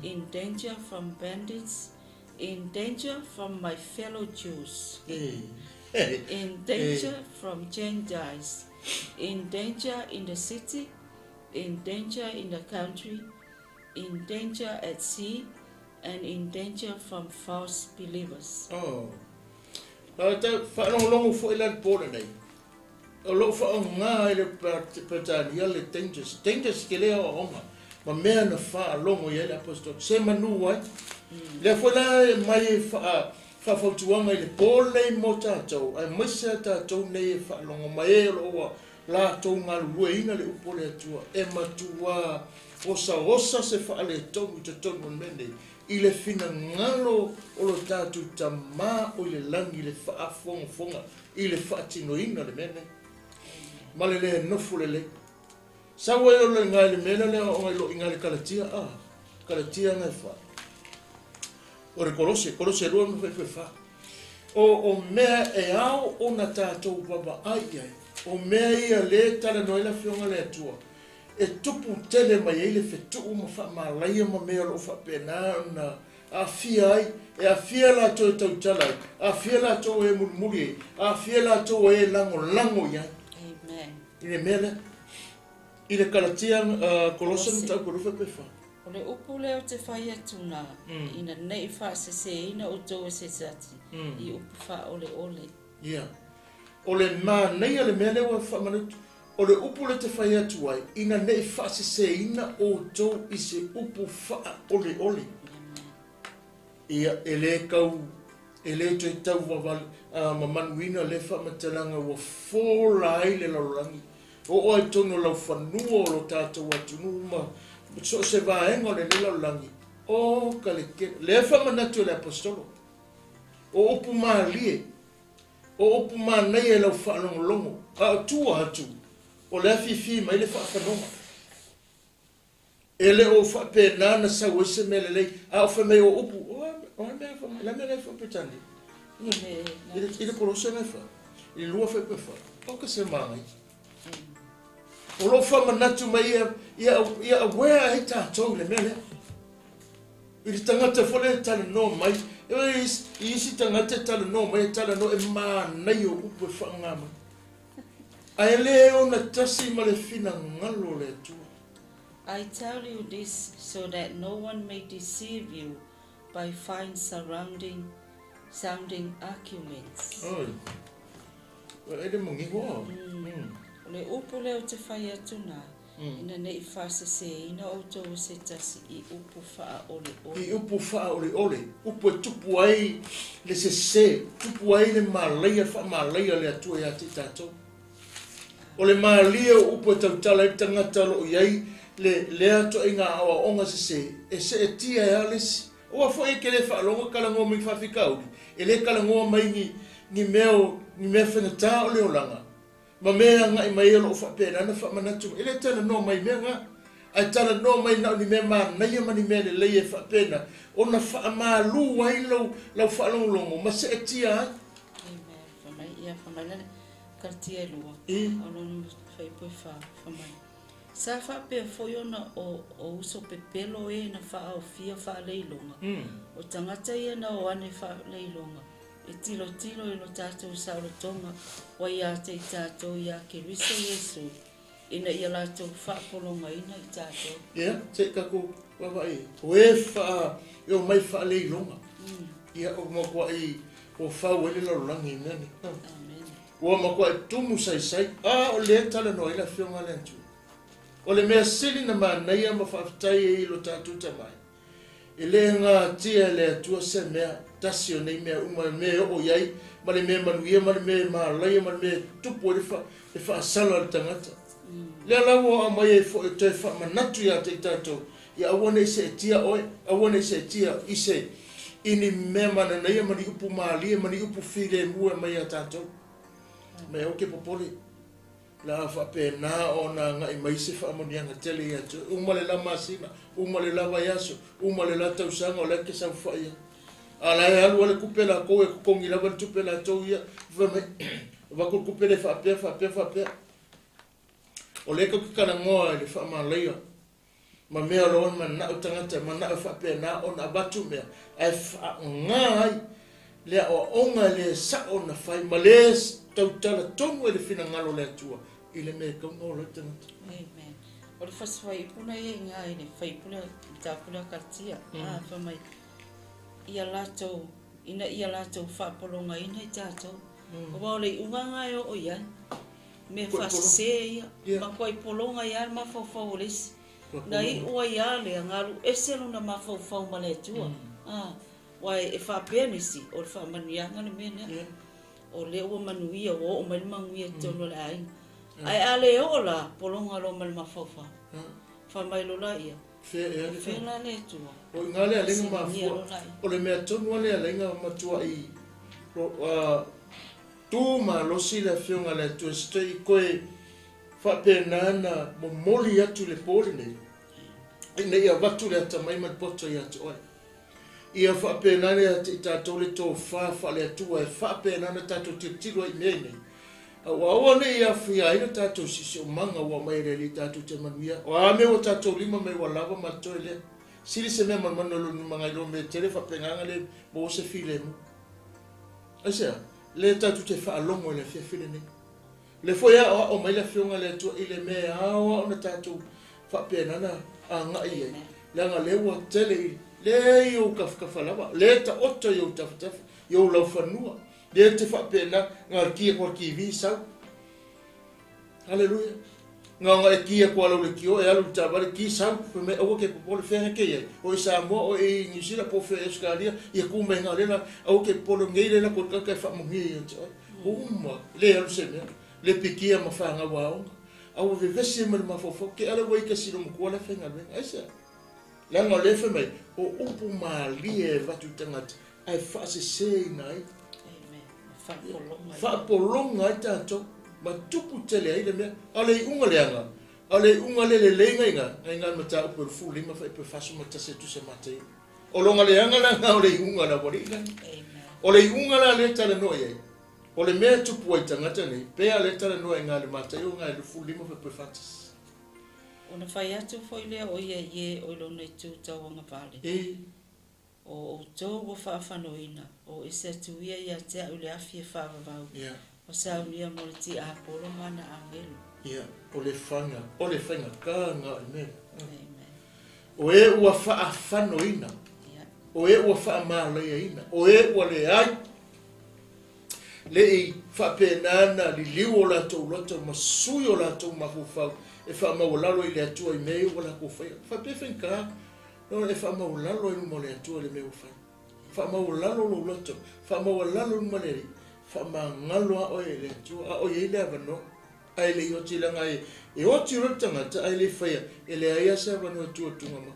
in danger from bandits, in danger from my fellow Jews, Eh. in danger from Gentiles, in danger in the city, in danger in the country, in danger at sea, and in danger from false believers. Oh. Ta faalogologo foi la le po lenei. O loo faaaoga e le Peretania le dangers. Dangers ke lea aoaoga ma mea na faalogo i ai le Aposetolo. Se manu ai. Lea foi la e aumai e faa faafautuaga i le po lenei mo tatou, aemaise a tatou nei e faalogo mai e o loo ua latou galulueina le upu o le Atua, e matuā osaosa se faaletonu i totonu o le mea nei, i le finagalo o lo tatou Tamā o i le lagi i le faafogafoga i le faatinoina o le mea nei, ma le lē nofo lelei. Sau ai o le iga i le mea lea le aoaoga i loo iga i le Kalatia, a, Kalatia aga e fa. O le Kolose, Kolose 2 ma faifai fa. O, o mea e ao ona tatou vaavaai i ai, o mea ia lē talanoa ai le Afioga a le Atua, e tupu tele mai ai le fetuu ma faamalaia ma mea o lo o faapena ona aafia ai, e aafia latou e tautala ai, aafia latou e mulimuli ai, aafia latou e lagolago i ai. Amen. I le mea lea, i le Kalatia, Kolose mataupu e 2 pe 4. O le upu lea ou te fai atu na, ina ne i faaseseina outou e se tasi i upu faaoleole. Ia. O le manaia le mea lea ua faamanatu, o le upu lea te fai atu ai, ina ne i faaseseina outou i se upu faaoleole. Ia, e le tau, e le toe tau vavali, a, mamanuina lea faamatalaga ua fola ai le lalolagi. Oo ai totonu o laufanua o lo tatou atunuu ma so o se vaega o lenei lalolagi, o ka le tele. Lea faamanatu e le Aposetolo. O upu malie, o upu manaia i lau faalogologo, a o tua atu, o le afifi mai le faafanoga. E le o faapena na sau ai se mea lelei, a o fai mai o upu, o a mea fa mai, la mea nai fa petani. I le Kolose nai fa, i le 2 fai pe fa, o ka se magai. O lo faamanatu mai ia, ia, ia aware ai tatou i le mea lea. I le tagata foi lea e talanoa mai, e i isi tagata e talanoa mai, e talanoa e manaia o upu e faaaoga mai. Ae le ona tasi ma le finagalo o le Atua. I tell you this so that no one may deceive you by fine surrounding sounding arguments. Oi. E le magigo. O le upu lea ou te fai atu na, ina ne i faaseseina outou e se tasi i upu faaoleole. I upu faaoleole, upu e tupu ai le sese, tupu ai le malaia, faamalaia le Atua ia te i tatou. O le malie o upu e tautala ai le tagata o lo o i ai le lea toaiga aoaoga sese, e seetia ai lava le isi. Aua foi e te le faalogo e talanoa mai ni faafitauli, e le talanoa mai ni, ni mea o, ni mea faigata o le olaga, ma mea e agai mai ai o lo o faapena ona faamanatu mai. E le talanoa mai i mea na, ae talanoa mai na o ni mea manaia ma ni mea lelei e faapena ona faamalu ai lou, lau faalogologo ma seetia ai. Amen. Fai mai, ia, fai mai lale, Kalatia e lua, o lona fuaiupu e fa, fai mai, Sa faapea foi ona o, o uso pepelo e na faaofia faaleiloga, o tagata ia na o ane faaleiloga, e tilotilo i lo tatou saolotoga ua ia te i tatou iā Keriso Iesu, ina ia latou faapologaina i tatou. Ia, se i tatou vaavaai i ai. O e faa, e omai faaleiloga. Ia, o matuai ua fau ai le lalolagi i mea nei. Amen. Ua matuai tumu saisai, a o lea e talanoa ai le Afioga a le Atua. O le mea sili na manaia ma faafetai ai i lo tatou Tamai, e le gatia e le Atua se mea tasi o nei mea uma, le mea e oo i ai, ma le mea manuia, ma le mea e malaia, ma le mea e tupu ai le, fa, le faasala a le tagata. Lea la ua aumai ai foi e toe faamanatu ia te i tatou, ia aua ne i seetia oe, aua ne i seetia i se, i ni mea mananaia ma ni upu malie ma ni upu filemu e aumai ia tatou. Mai aua ke popole. La a faapena ona agai mai se faamanuiaga tele ia te oe. Uma le la masina, uma le la vaiaso, uma le la tausaga o la e te saofai ai. A la e alu lava le tupe latou e totogi lava le tupe latou ia, fai mai, avatu le tupe lea faapea, faapea, faapea. O lea tou te talanoa i le faamalaia ma mea o lo o manao tagata, manao e faapena ona avatu mea, ae faaaoga ai le aoaoga e le sao ona fai ma le tautala tonu ai le finagalo o le Atua i le mea e tatau ona ola ai le tagata. Amen. O le fasi fuaiupu na ia i ina i le fuaiupu lea, mataupu lea Kalatia, a, fai mai, ia latou, ina ia latou faapologaina i tatou. Aua o le iuga lena e oo i ai. Mea faasese ia, matuai pologa ai lava le mafaufau o le isi. Na iu ai lava lea, na alu ese lona mafaufau ma le Atua. A, aua e faapea nisi, o le faamanuiaga le mea lea. O lea ua manuia, ua oo mai le manuia i totonu o le aiga. Ae a le oo la, pologa loa ma le mafaufau. Fai mai loa laia, Fea ea le Fea la le Atua? O i ina le aleiga mafua, o le mea tonu lava le aleiga matuai tu malosi le Afioga a le Atua se toe i koe faapena na momoli atu i le po lenei, ina ia avatu le atamai ma le poto ia te oe. Ia faapena ia te i tatou le tofa faale-Atua e faapena ona tatou tilotilo ai i mea nei, aua aua ne i aafia ai lo tatou siosiomaga ua aumai e le Alii tatou te manuia. O a mea ua tatou lima mai ua lava ma totoe lea. Sili se mea manumanu i lou magailoa mea tele faapenaga le maua se filemu. Aisea? Lea tatou te faalogo i le afiafi lenei. O lea foi e aoao mai le Afioga a le Atua i le mea e ao lava ona tatou faapena ona agai i ai, leaga o lea ua tele i, lea i ou tafatafa lava, lea e taoto i ou tafatafa, i ou laufanua, lea e te faapena, na o le ki atu o le TV sau. Haleluia. Na ona e ki atu lava lau leitio e alu i le taavale, ki sau, fai mai aua ke popole, fea ke i ai, o i Samoa, o i Niu Sila, po o fea i Ausetalia, ia tu mai na lela, aua ke popole, nei le latou tagata e faamanuia ia te oe. Uma, le alu se mea, le pikia ma fanau aoga, a ua vevesi ai ma le mafaufau, ke ala ua i ke silo matua la e faigaluega. Aisea? Leaga o lea e fai mai, o upu malie e avatu i tagata, Ae faaseseina ai. Amen. Faapologa ai. Faapologa ai tatou ma tupu tele ai le mea. A o le iuga leaga, a o le iuga le lelei gaiga, gaiga le mataupu e 25 faaipu e 41 e tusa ma Mataio. O loga leaga la na o le iuga la ua lii lagi. O le iuga la lea e talanoa i ai, o le mea e tupu ai i tagata nei, pe a lea e talanoa i ga le Mataio ga e 25 faaipu e 41. Ona fai atu foi lea o ia i e o i lona itu tauagavale. E. O outou ua faafanoina, o ese atu ia ia te a'u i le afi e faavavau, ua saunia mo le tiapolo ma ana agelu. Ia, o le faga, o le faigata lena o le mea lea. Amen. O e ua faafanoina, o e ua faamalaiaina, o e ua leai, le i faapena na liliu o latou loto ma sui o latou mafaufau e faamaualalo i le Atua i mea ia ua latou faia. Faapea faigata Lona e faamaualalo ai luma o le Atua le mea ua fai. Faamaualalo lou loto, faamaualalo luma o le Alii, faamagalo lava oe e le Atua, a o i ai le avanoa. Ae le i oti leaga e, e oti loa le tagata ae le i faia, e leai lava se avanoa e tu atuga mai.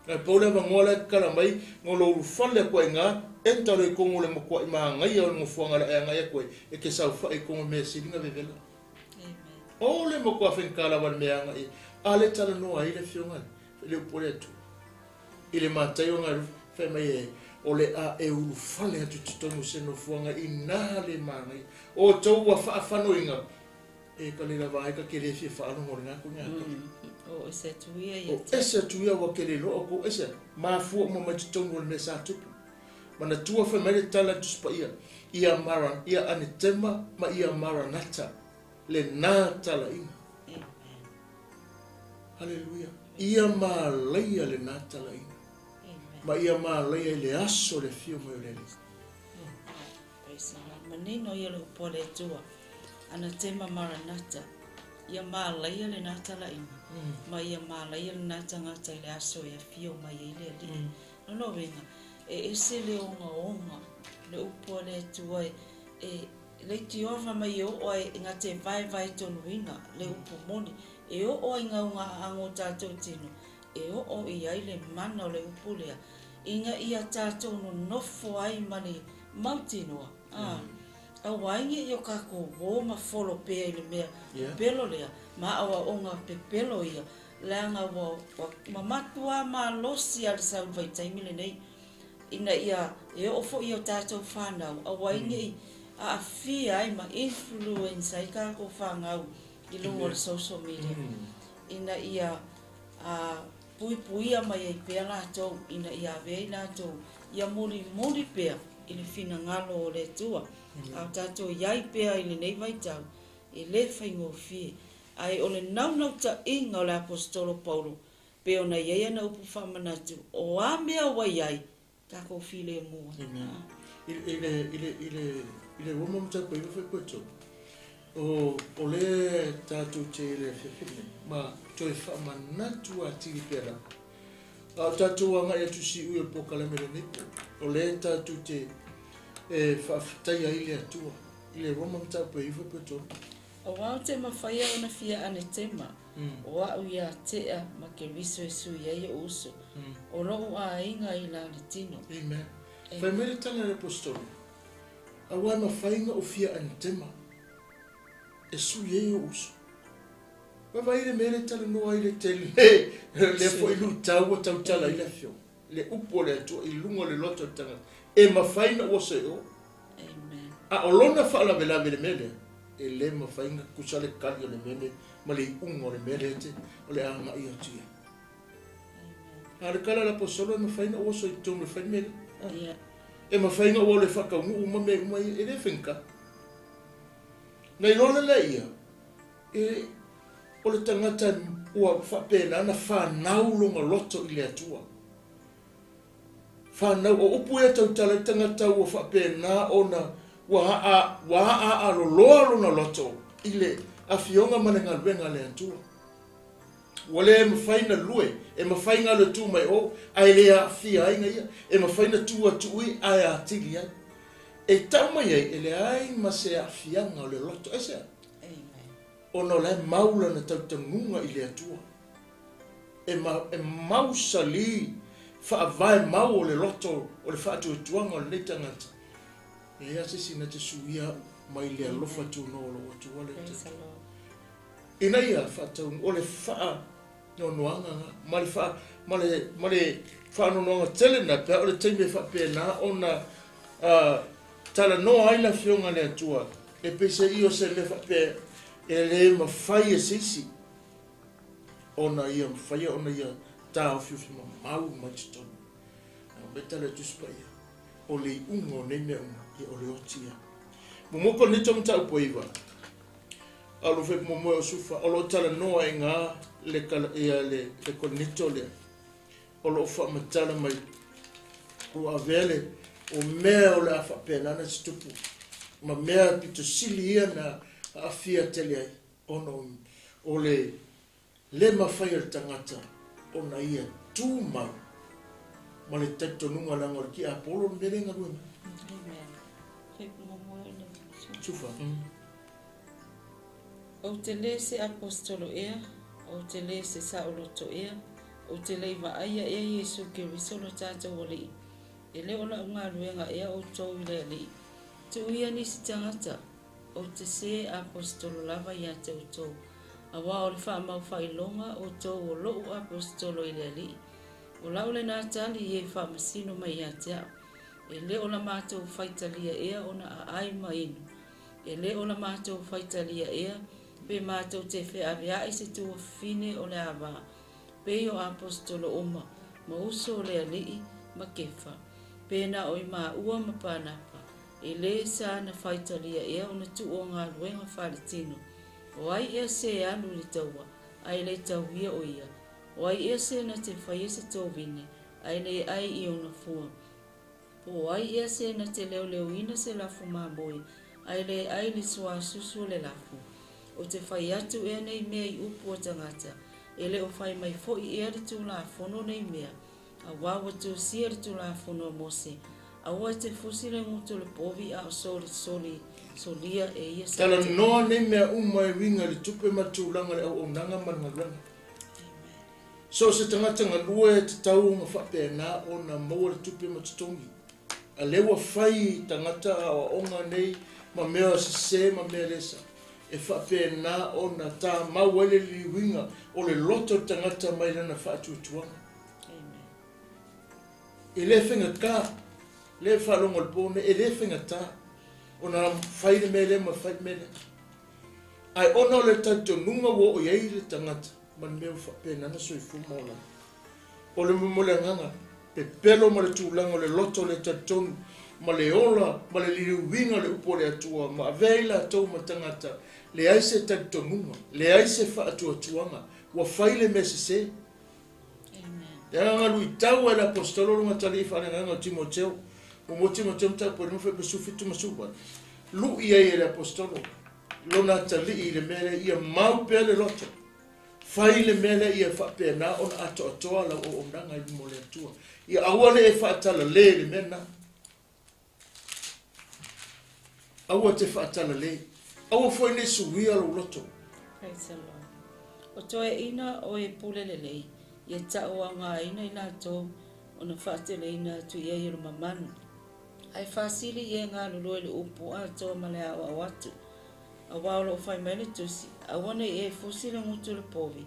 Ae pau le avanoa la e tatala mai, no lou ulufale atu ai i ina, enta loa i totonu o le matuai manaia o le nofoaga o le a e agai atu ai, e te saofai i totonu o mea sili ona vevela. O le matua faigata lava le mea e agai ai, a lea e talanoa ai le Afioga i le upu a le Atua i le Mataio na fai mai ai, O le a e ulufale atu i totonu o se nofoaga inā le manaia. O outou ua faafanoina, e ka le lava ai ka te le fia faalogo i lena koina atoa. O ese atu ia ia O ese atu ia ua ke le iloa outou ese atu, mafua uma mai totonu o le mea sa tupu. Manatua fai mai le tala a le Tusi Paia, ia Mara, ia Anetema ma ia Maranata, lena talaiga. Haleluia! Ia malaia lena talaiga. Ma ia malaia i le aso o le afio mai o le Alii. Praise the Lord. Manino ia le upu a le Atua. Anatema Maranatha. Ia malaia lena talaiga. Ma ia malaia lena tagata i le aso e afio mai ai le Alii. Lona uiga, e ese le ogaoga, le upu a le Atua e, e leitioa fai mai e oo ai na te vaevaetonuina le upu moni, e oo ai ngau ngā aaga o tātou tino, e oo i ai le mana o le upu lea, ina ia tātou nonofo ai ma le mautinoa, ā, aua ai ne i o kākou uō ma folo pea i le mea pepelo lea, ma aoaoga pepelo ia, leaga ua, ua matuā malosi lava le sau i le vaitaimi lenei. ina ia e oo foi i o tātou whānau, aua ai ne i aafia ai ma influence ai kākou whānau i luga o le social media, ina ia puipuia mai ai pea lātou, ina ia ave ai lātou ia mulimuli pea i le finagalo o le Atua. A o tātou i ai pea i lenei vaitau, e le faigofie. Ae o le naunautaiga o le Aposetolo Paulo Pei ona i ai ana upu faamanatu, o a mea ua i ai, takou filemu ai. Amen. I, i le, i le, i le, i le ua mataupu ai fai koe o, o le tātou te i le afiafi nei, ma toe faamanatu atili pea lava. A o tātou agai atu si ui o le polokalame lenei po, o le tātou te e faafetaia ai le Atua i le Roma mataupu e iwa pe tolu. Auā o te mawhaia ona fia anetema, O a'u ia Tea ma Keriso e sui ai o'u uso, o lo'u aiga i la le tino. Amen. Fai mai le tala a le Aposetolo, Auā e mafai ona ou fia anetema e sui ai o'u uso. Vaavaai le mea lea e talanoa ai le tele, lea foi luitau ua tautala ai le Afioga, le upu a le Atua i luga o le loto o le tagata, e mafai ona ou oso i o. A o lona faalavelave i le mea lea, e le mafai ona tutusa le tali o le mea lenei ma le iuga o le mea lea o le a agai atu i ai. A o le tala a le Aposetolo, e mafai ona ou oso i totonu e fai le mea lea. E mafai ona ou alu e faataunuu uma mea uma ia, e le faigata. Na iloa la lea ia, e, o le tagata ua faapena ona fanau lona loto i le Atua. Fanau, o upu ia e tautala ai le tagata ua faapena ona ua aa, ua aaaloloa lona loto i le afioga ma le galuega a le Atua. Ua le mafai na lue, e mafai na alu e tu mai o, ae le aafia ai na ia, e mafai na tu atu i ae atili ai. E tau mai ai, e leai ma se aafiaga o le loto. Aisea? Ona o la e mau lana tautanuga i le Atua. E, ma, e mausali. Faavae mau o le loto o le faatuatuaga o lenei tagata. E leai se isi na te suia au mai le alofa tunoa o lou Atua le Atua. Ina ia faataunuu, o le faanoanoaga na, ma le faa, ma le, ma le faanoanoaga tele na, pe a o le taimi e faapena ona talanoa ai le Afioga a le Atua, e peiseai o se mea faapea e le mafai e se isi ona ia mafaia ona ia taofiofi mamau mai totonu. A mai tala e Tusi Paia, o le iuga o nei mea uma, ia o le oti ia. Muamua Korinito mataupu e 9, a o lo fai muamua o Sufa, o lo o talanoa i ngā le, ia, le, le Korinito lea, o lo o faamatala mai, ua avea le, o mea o le a faapena na tutupu, ma mea pito sili ia na aafia tele ai, ona o le le mafai e le tagata ona ia tumau ma le talitonuga leaga o le tiapolo le mea lea e galue mai. Sufa. Ou te lē se aposetolo ea, ou te lē se saoloto ea, ou te le i vaaia ea Iesu Keriso lo tatou Alii. E le o la'u galuega ea outou i le Alii. Tuu ia nisi tagata, ou te se aposetolo lava iā te outou, auā o le faamaufaailoga outou o lo'u aposetolo i le Alii. O la'u lenā tali ia i faamasino mai iā te a'u, e le o la matou faitalia ea ona aai ma inu, e le o la matou faitalia ea pe matou te feavea'i se tuafafine o le avā, pei o aposetolo uma, ma uso o le Alii, ma Kefa, pe na o i maua ma Panapa, E lē sa na faitalia ea ona tuu o galuega faaletino. O ai ea se alu i le taua, ae le tauia o ia? O ai ea se na te faia se tovine, ae le ai i ona fua? Po o ai ea se na te leoleoina se lafu mamoe, ae le ai le suasusu o le lafu? Ou te fai atu ea nei mea i upu a tagata, e le o fai mai foi ea le Tulafono nei mea? Auā ua tusia le Tulafono a Mose, aua e te fusi le gutu o le povi a o solisoli solia e ia se Talanoa nei mea uma e uiga i le tupe ma le tulaga o le auaunaga ma le galuega. So o se tagata galue e tatau ona faapena ona maua le tupe ma totogi. A lea ua fai i tagata aoaoga nei ma mea sese ma mea le sao, e faapena ona tamau ai le liliuina o le loto o le tagata mai lana faatuatuaga. E le faigata, lea e faalogo i le po nei, e le faigata ona fai le mea lea ma fai le mea lea. Ae ona o le talitonuga ua oo i ai le tagata ma le mea ua faapena ona soifua ma ola ai. O le mo le agaga pepelo ma le tulaga o le loto o le talitonu ma le ola ma le liliuina o le upu a le Atua ma avea ai latou ma tagata, leai se talitonuga, leai se faatuatuaga, ua fai le mea sese. Le agaga luitau ai le aposetolo luga talii faaleagaga o Timoteo, muamua Timoteo mataupu e lima fai 17 ma 18. Lui ai e le aposetolo lona atalii i le mea lea ia mau pea le loto. Fai le mea lea ia faapena ona atoatoa lau auaunaga i luma o le Atua. Ia aua ne i e faatalale i le mea lena. Aua te faatalale. Aua foi ne i suia lou loto. Praise the Lord. O toeaiina o e pule lelei, ia tauaogaina i latou ona faateleina atu i ai o le mamanu. Ae faasili ia e galulue i le upu atoa ma le aoao atu. Auā o lo o fai mai le Tusi, Aua ne i e fusi le gutu o le povi,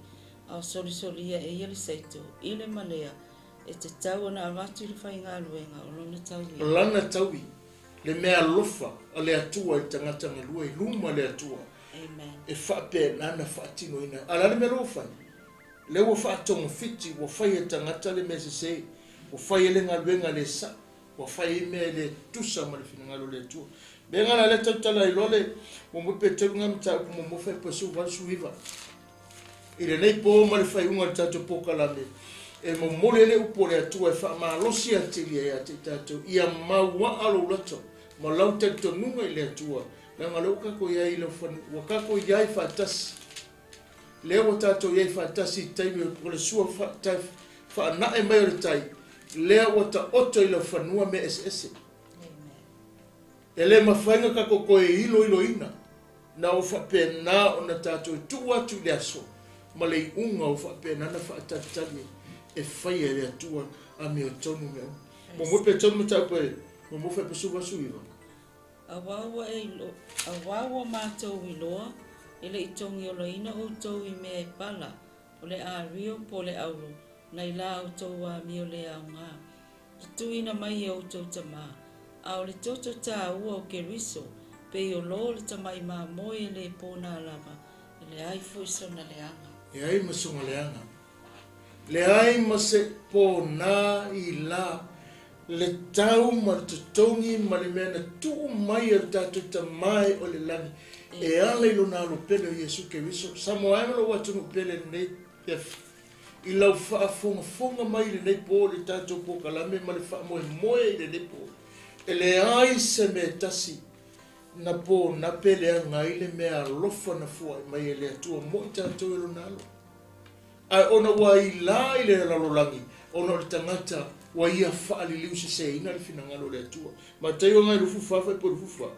a o solisolia e ia le saito, i le ma lea, e tatau ona avatu i le faigaluega o lona tauiga. Lana taui, le mea alofa a le Atua i le tagata galue i luma le Atua. Amen. E faapena na faatinoina ai. A o le a le mea lea ua fai? Lea ua faatogafiti, ua fai e tagata le mea sese, ua fai ai le galuega le sao, ua fai ai mea e le tusa ma le finagalo o le Atua. Mea nga la lea tautala ai loa le muamua Peteru nga mataupu muamua fai 18 19. I lenei po ma le faaiuga o le tatou polokalame, e momoli ai le upu a le Atua e faamalosi atili ai ia te i tatou, ia mauaa lou loto ma lau talitonuga i le Atua, leaga o lea ua tatou i ai i lau fanua, ua tatou i ai faatasi. Lea ua tatou i ai faatasi i taimi o le sua faanae mai o le tai, lea ua taoto i lau fanua mea eseese. E le mafai ona tatou toe iloiloina, na ua faapena ona tatou tuu atu i le aso ma le iuga ua faapena ona faatalitali e faia e le Atua Amiotonu mea uma. Muamua pe tonu mataupu e muamua faaipu 19. Auā ua e ilo, auā ua matou iloa, e le i togiolaina outou i mea e pala, o le ario po o le auro, nai la outou amio le aoga, na tuuina mai e outou tamā, a o le toto taua o Keriso, pei o lo o le tamai mamoe e le pona lava, e leai foi sona leaga. Leai ma sona leaga. Leai ma se pona i la le tau ma le totogi ma le mea na tuu mai e lo tatou Tama e o i le lagi e ala i Lona Alo pele o Iesu Keriso. Samoa e ma lou atunuu pele i lenei afiafi, i lau faafogafoga mai i lenei po i le tatou polokalame ma le faamoemoe i lenei po, e leai se mea e tasi na ponape leaga ai le mea alofa na fua'i mai e le Atua mo i tatou e Lona Alo. Ae ona ua ailā i le lalolagi, ona o le tagata ua ia faaliliuseseina le finagalo o le Atua. Mataio agai 24 faipua 24,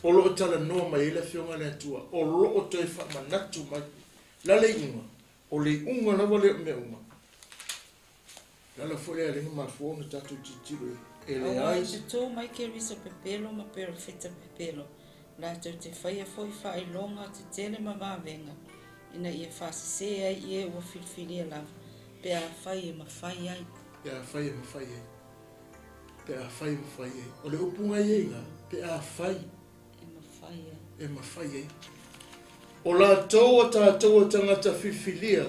o lo o talanoa mai ai le Afioga a le Atua, o lo o toe faamanatu mai la le iuga, o le iuga lava lea o mea uma. O le ala foi lea e ala ai ona mafua ona tatou tilotilo i ai, e Aua leai e se. totō mai Keriso pepelo ma perofeta pepelo, latou te faia foi faailoga tetele ma vavega, ina ia faasesē ai i e ua filifilia lava, pe afai e mafai ai. Pe afai e mafai ai. Pe afai e mafai ai. O le upu gai ai ina, pe afai. E mafai ai. E mafai ai. O latou a tatou o tagata filifilia,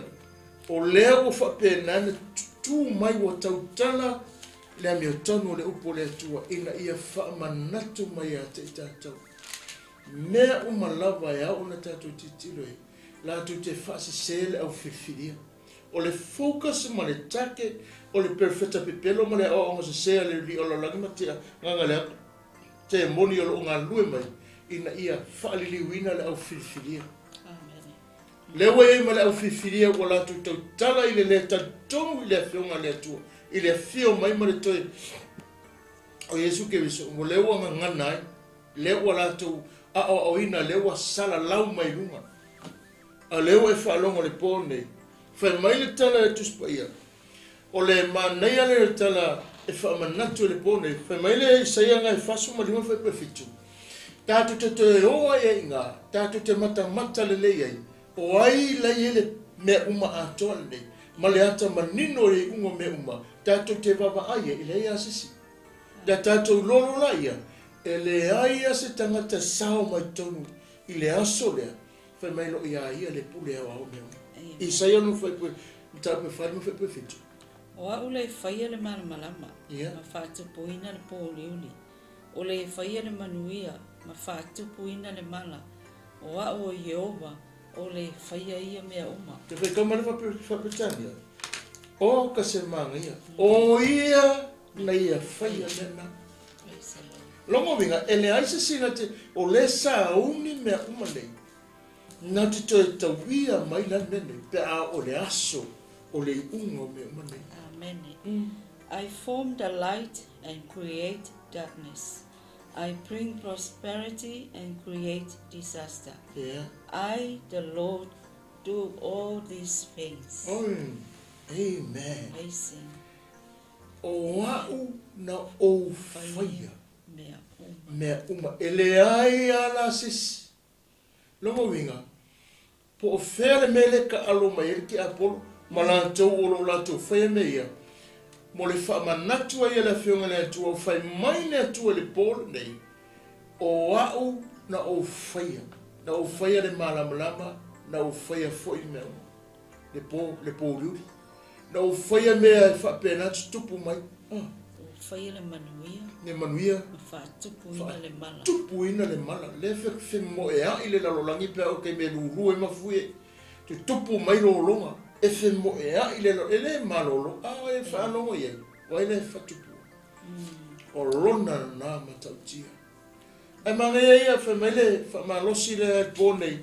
o lea ua faapena ona tutū mai ua tautala le amiotonu o le upu o le Atua ina ia faamanatu mai ia te i tatou. Mea uma lava e ao ona tatou tilotilo i ai, latou te faasese le au filifilia. O le focus ma le target o le perofeta pepelo ma le aoaoga sese a le alii o lalolagi ma te agaga leaga temoni o lo o galulue mai ina ia faaliliuina le au filifilia. Lea ua i ai ma le au filifilia ua latou tautala i le le talitonu i le Afioga a le Atua, i le afio mai ma le toe o Iesu Keriso, o lea ua gagana ai, lea ua latou aoaoina, lea ua salalau mai luga. A o lea ua e faalogo i le po nei, fai mai le tala a le Tusi Paia, O le manaia lea o le tala e faamanatu i le po nei, fai mai le Isaia agai 45 faipea 7, Tatou te toe o ai ai i ina, tatou te matamata lelei ai, o ai la i ai le mea uma atoa lenei, ma le ata manino o le iuga o mea uma, tatou te vaavaai ai, e leai lava se isi. Ia tatou iloa loa laia, e leai lava se tagata e sao mai totonu i le aso lea, Fai mai loa iā ia le pule aoao mea uma. Isaia lona fuaiupu mataupu e 4 ma fuaiupu e 7. O au le faia le malamalama, ma faatupuina le pōuliuli, o le faia le manuia, ma faatupuina le mala, o au o Ieova, o le faia ia mea uma. Te faitau mai le Faaperetania, O ka se manaia, o ia na ia faia mea na. Lona uiga, e leai se sina te, o lea sauni mea uma nei, na te toe tauia mai la le mea nei, pe a o le aso o le iuga o mea uma nei. Amene. I form the light and create darkness. I bring prosperity and create disaster. Yeah. I, the Lord, do all these things. Oh, amen. Amazing. O a'u na ou faia mea uma, e leai a la se isi. Lona uiga, po o fea le mea lea e kaalo mai ai le tiapolo ma latou o lo o latou faia mea ia, mo le faamanatu ai e le Afioga i le Atua, ua fai mai le Atua i le po lenei, O a'u na ou faia, na ou faia le malamalama, na ou faia foi mea uma. Le po, le pouliuli. Na ou faia mea e faapena tutupu mai. Ah. Ua faia le manuia. Le manuia. Ma faatupuina le mala. Faatupuina le mala. Lea femoeai le lalolagi pe a o taimi e lulu ai mafui e tutupu mai lologa. E femoeai le lalolagi. E le malolo, a e faalogo i ai, o ai lea e faatupua. O lona lena matautia. Ae manaia ia, fai mai le faamalosi lea i le po nei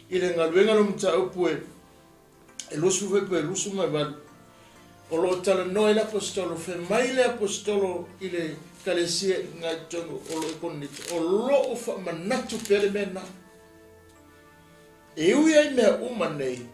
i le galuega lea o mataupu e 20 pe 28, o lo o talanoa ai le Aposetolo, fai mai le Aposetolo i le Ekalesia i ina i totonu o lo o i Korinito, o lo o faamanatu pea le mea lena. E ui ai mea uma nei,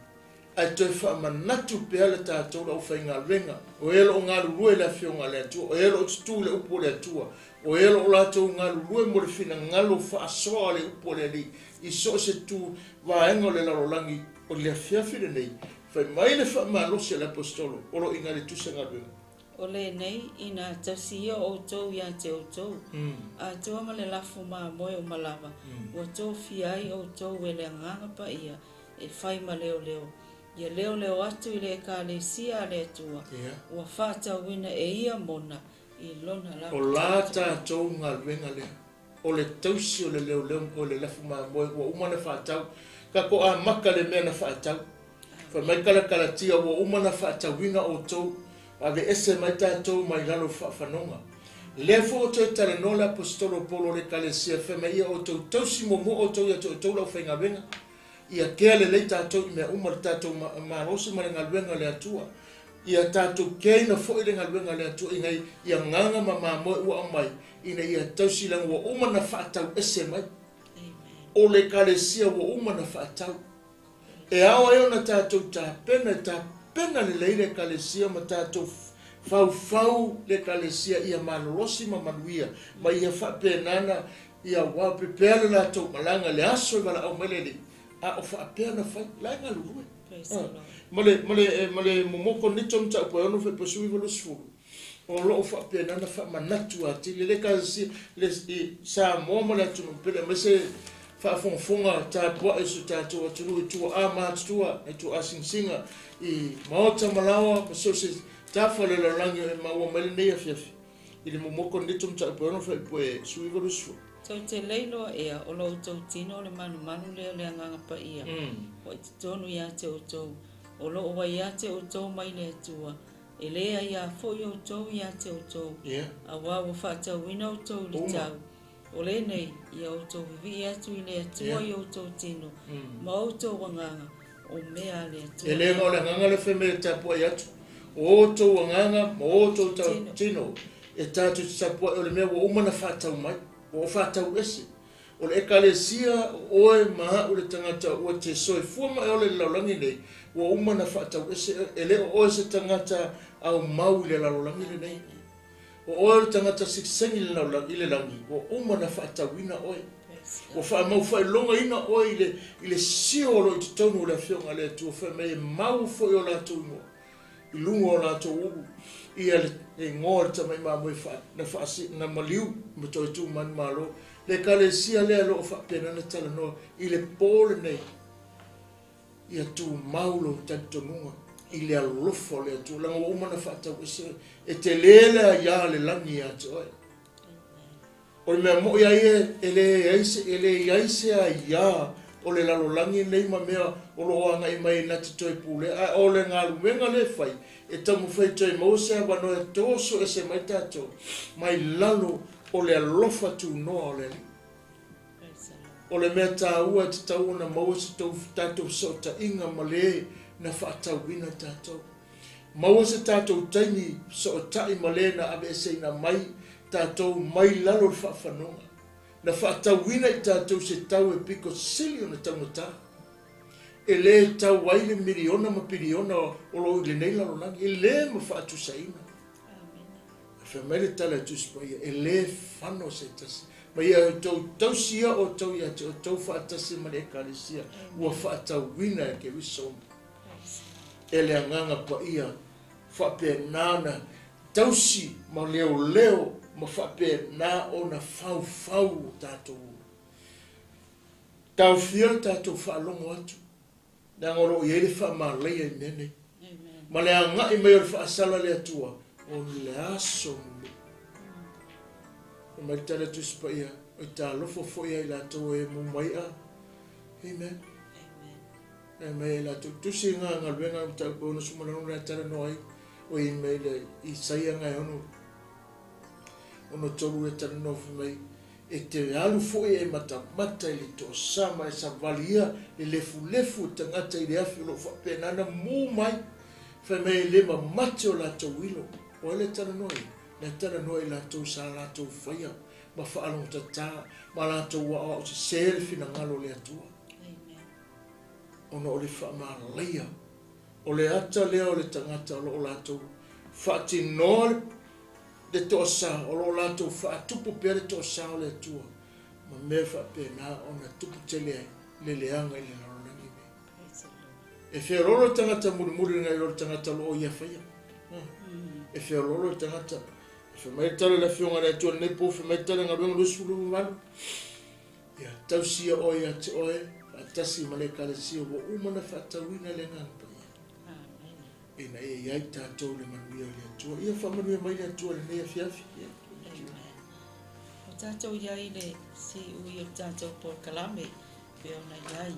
Ae toe faamanatu pea le tatou le aufaigaluega, o e o lo o galulue i le Afioga a le Atua, o e o lo o tutū i le upu a le Atua, o e o lo o latou galulue mo le finagalo faasoa o le upu a le Alii i so o se tu vaega o le lalolagi o le afiafi lenei, fai mai le faamalosi a le Aposetolo o lo o iga i le tusi a galuega. O lenei, ina tausi ia outou ia te outou, atoa ma le lafo mamoe o malava, ua tofia ai outou e le Agaga Paia e fai ma leoleo, ia leoleo atu i le Ekalesia a le Atua, ua faatauina e ia mona i lona lava O la tatou galuega lea, o le tausi o le leoleo o le lafu mamoe ua uma ona faatau. Tatou amata le mea na faatau. Fai mai Kalakalatia ua uma ona faatauina outou, aveese mai tatou mai lalo o faafanoga. Lea foi ua toe talanoa le Aposetolo o Paulo o le Ekalesia, fai mai ia outou tausi muamua outou ia te outou le aufaigaluega, ia kea lelei tatou i mea uma, le tatou malosi ma le galuega a le Atua. Ia tatou keaina foi le galuega a le Atua ina ia agaga ma mamoe ua aumai, ina ia tausi leaga ua uma ona faatau ese mai. O le Ekalesia ua uma ona faatau. E ao ai ona tatou tapena, e tapena lelei le Ekalesia ma tatou faufau le Ekalesia ia malolosi ma manuia, ma ia faapena na ia ua pepea le latou malaga le aso e valaau mai le Alii, a o faapea na fai, la e galulue. Ma le, ma le, ma le momoko nito mataupu e ono fai 19 o lo o faapena na faamanatu atili le Ekalesia le i Samoa ma le atunuu pele aemaise faafogafoga tapuai o si o tatou atunuu i tuaa matutua i tuaa sinasiga i maota ma laoa ma so o se tafa o le lalolagi e maua mai lenei afiafi i le momoko nito mataupu e ono fai 19. Tou te le iloa ea o lo outou tino o le malumalu lea o le Agaga Paia, ua i totonu ia te outou, o lo o ua ia te outou mai le Atua, e le aiā foi outou ia te outou, auā ua faatauina outou i le tau. O lenei, ia outou vivii atu i le Atua i outou tino, ma outou agaga, o mea a le Atua. E le na o le agaga le fai mai e tapuai atu, o outou agaga ma outou tino, e tatou te tapuai o le mea ua uma na faatau mai, ua o faatau ese. O le Ekalesia o oe ma a'u le tagata ua te soifua ma e ola i le lalolagi nei, ua uma na faatau ese, e le o oe se tagata aumau i le lalolagi lenei. O oe o le tagata sikisengi i le lagi, ua uma na faatauina oe. Ua faamau faailogaina oe i le sio o lo o i totonu o le Afioga a le Atua, fai mai e mau foi o latou igoa i luga o latou ulu, ia le igoa o le tamai mamoe na maliu ma toe tuu manumalo. Le Ekalesia lea o lo o faapena na talanoa i le pō lenei, ia tumau lou talitonuga i le alofa o le Atua, leaga ua uma na faatau ese, e tele le aiā le lagi ia te oe. O le mea moi ai e le i ai se aiā o le lalolagi nei ma mea o lo o agai mai na te toe pule, a o le galuega le fai, e taumafai toe maua se avanoa e toso ese mai tatou, mai lalo o le alofa tunoa o le Alii. O le mea tāua e tatau ona maua se tatou fesootaiga ma le na faatauina tatou. Maua se tatou taimi fesootai ma le na aveeseina mai tatou mai lalo o le faafanoga. Na faatauina i tatou se tau e piko sili ona taugata. E le tau ai le miliona ma piliona o lo o i lenei lalolagi, e le ma faatusaina. Fai mai le tala e Tusi Paia, e le fano se tasi. Ma ia outou tausi ia outou ia te outou faatasi ma le Ekalesia, ua faatauina e Keriso. E le Agaga Paia faapena na tausi ma leoleo ma faapena ona faufau o tatou. Taofia le tatou faalogo atu, leaga o lo o i ai le faamalaia i mea nei. Ma le agai mai o le faasala le Atua, o le aso mulimuli. E mai le tala Tusi Paia, o i talofa foi ai latou e mumai'a. Amen. E mai ai latou tusi ngā galuega mataupu e ono sumalanu le talanoa ai, o i mai le Isaia ngā e ono tolu e talanoa fai mai, e te alu foi e matamata i le toosama e savalia le lefulefu o tagata i le afi o lo o faapena na mu mai, fai mai e le mamate o latou ilo. O ai le talanoa i, le talanoa i latou sa latou faia, ma faalogotatā, ma latou aoao sesē le finagalo o le Atua. Ona o le faamalaia O le ata lea o le tagata o lo o latou faatinoa le toasa, o lo o latou faatupu pea le toasa o le Atua, ma mea faapena ona tupu tele ai le leaga i le lalolagi lenei. E feoloolo le tagata mulimuli nai lo le tagata o lo o ia faia. E feoloolo le tagata. E fai mai le tala i le Afioga a le Atua i lenei po, fai mai le tala i Galuega 28, Ia tausia oe ia te oe, faatasi ma le Ekalesia ua uma ona faatauina i le Agaga Paia, ina ia i ai tatou le manuia o le Atua. Ia faamanuia mai le Atua i lenei afiafi. Ia. Amen. Ua tatou i ai i le siui o le tatou polokalame pei ona i ai,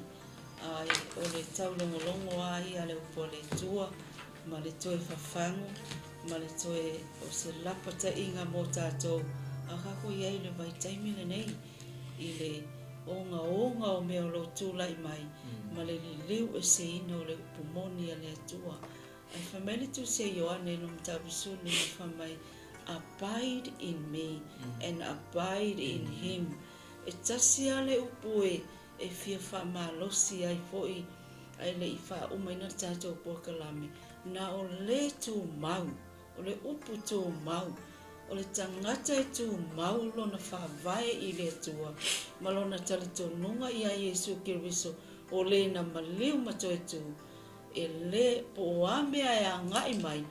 ae o le taulogologo lava ia a le upu a le Atua ma le toe fafagu ma le toe o se lapataiga mo tatou a o tatou i ai i le vaitaimi lenei i le ogaoga o mea o lo o tulai mai ma le liliu eseina o le upu moni a le Atua. Ae fai mai le Tusi a Ioane i lona mataupu 15, fai mai, Abide in me and abide in him. E tasi lava le upu e fia faamalosi ai foi ae le i faaumaina le tatou polokalame, na o le tumau, o le upu tumau, o le tagata e tumau lona faavae i le Atua ma lona talitonuga ia Iesu Keriso o le na maliu ma toe tu, e le po o a mea e agai mai,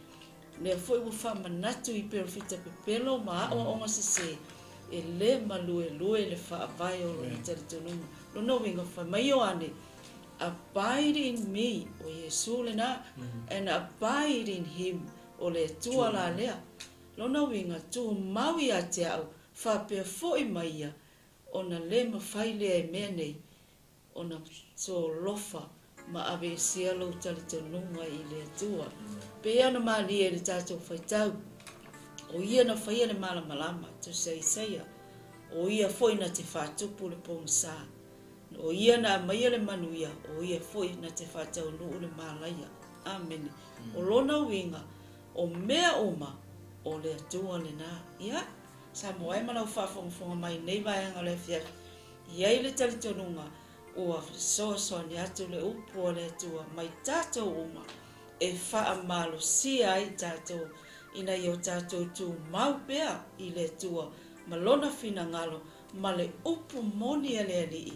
lea foi ua faamanatu i perofita pepelo ma aoaoga sese, e le maluelue le faavae o lona talitonuga. Lona uiga, fai mai Ioane, Abide in me, o Iesu lena, and abide in him, o le Atua la lea. Lona uiga, tumau ia te au, faapea foi mai ia, ona le mafai lea e mea nei ona solofa ma aveesea lou talitonuga i le Atua. Pei ona malie i le tatou faitau, o Ia na faia le malamalama, tusa Isaia, o Ia foi na te faatupu le pogisa. O Ia na aumaia le manuia, o Ia foi na te faataunuu le malaia. Amene. O lona uiga, o mea uma, o le Atua lena. Ia, Samoa e ma lau faafogafoga mai i lenei vaega o le afiafi, i ai le talitonuga ua fesoasoani atu le upu a le Atua mai tatou uma e faamalosia ai tatou ina ia o tatou tumau pea i le Atua ma Lona finagalo ma le upu moni a le Alii,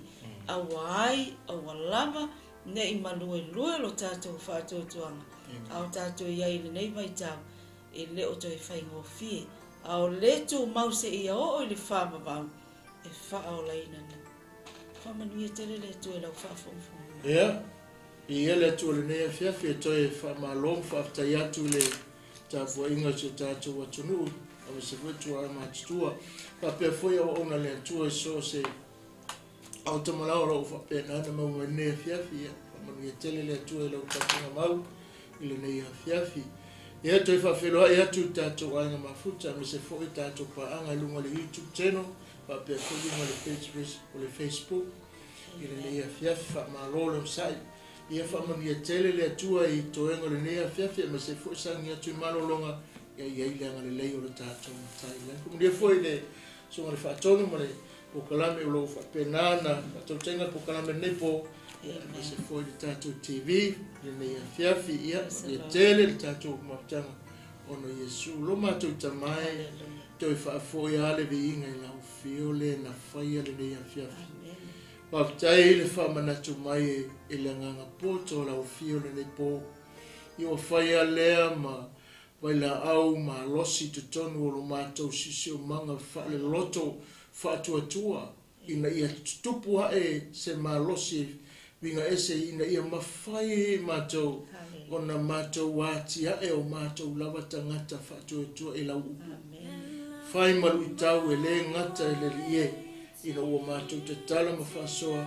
aua ai, aua lava ne i maluelue lo tatou faatuatuaga, a o tatou i ai i lenei vaitau, e le o toe faigofie, a o le tumau seia oo i le faavavau e faaolaina na. Faamanuia tele le Atua i lau faafogafoga mai. Ia, viia le Atua i lenei afiafi e toe faamalo ma faafetai atu i le tapuaiga o si o tatou atunuu, aemaise foi tuaa matutua, faapea foi auauna a le Atua i so o se aotamalao o lo o faapena ona maua mai lenei afiafi. Ia, faamanuia tele le Atua i lau tapuaiga mau i lenei afiafi. Ia, toe faafeiloai atu i tatou aiga mafuta, aemaise foi tatou paaga i luga o le YouTube channel, faapea foi luga o le page o le Facebook i lenei afiafi. Faamalo le onosai. Ia faamanuia tele le Atua i toega o lenei afiafi, aemaise foi sagi atu i malologa, ia i ai le agalelei o le tatou Matai. Ia foi le susuga le faatonu ma le polokalame o lo o faapena na faatautaiga le polokalame lenei po, aemaise foi le tatou TV i lenei afiafi. Ia manuia tele le tatou mafutaga ona o Iesu. Lo matou Tama e, toe faafoi lava le viiga i lau afio le na faia lenei afiafi. Faafetai i le faamanatu mai e le agaga poto o lau afio lenei po. Ia ua faia lea ma vailaau malosi i totonu o lo matou siosiomaga faaleloto faatuatua, ina ia tutupu ae se malosi e uiga ese ina ia mafai ai e matou ona matou atiae o matou lava tagata faatuatua i lau upu. Fai ma luitau e le gata i le Alii e, ina ua matou tatala ma faasoa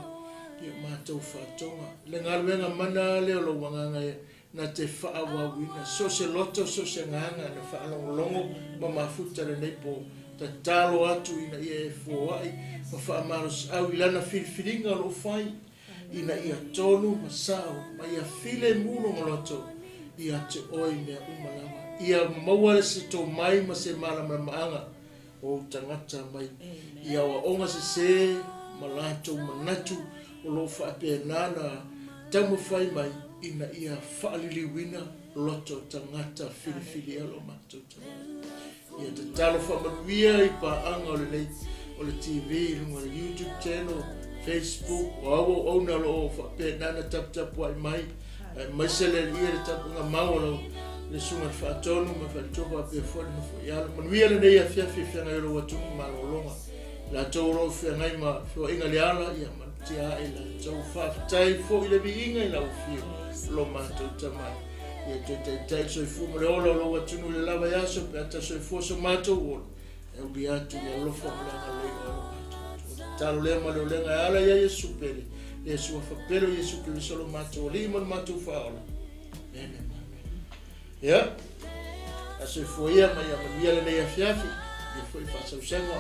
ia matou faatoga. Le galuega mana lea o lou agaga e na te faaauauina so o se loto, so o se agaga na faalogologo ma mafuta lenei po. Tatalo atu ina ia e fuoai ma faamalosiau i lana filifiliga o lo o fai, ina ia tonu ma sao ma ia filemu lona loto ia te oe i mea uma lava. Ia maua se tomai ma se malamalamaaga o ou tagata mai i aoaoga sese ma latou manatu o lo o faapena na taumafai mai ina ia faaliliuina loto tagata filifilia lo matou Tamai. Ia tatalo faamanuia i paaga o lenei o le TV i luga o le YouTube channel, Facebook, o au auauna o lo o faapena ona taputapuai mai, aemaise le Alii le tapuaiga mau a lau le susuga i le Faatonu ma le Faletua faapea foi le nofo i alo. Manuia lenei afiafi e feagai o lou atunuu malologa. Latou o lo o feagai ma feoaiga le ala, ia malutia ae latou. Faafetai foi le viiga i lau afio lo matou Tamai. Ia toe taitai le soifua ma le ola o lou atunuu i le lava i aso pe a ta soifua so matou ola. E uli atu i le alofa ma le agalelei o lo matou Atua. Tatalo lea ma le olega e ala ia Iesu pele, le suafa pele o Iesu Keriso lo matou Alii ma lo matou Faaola. Amene ma amene. Ia, a soifua ia ma ia manuia lenei afiafi, ia foi faasausauga.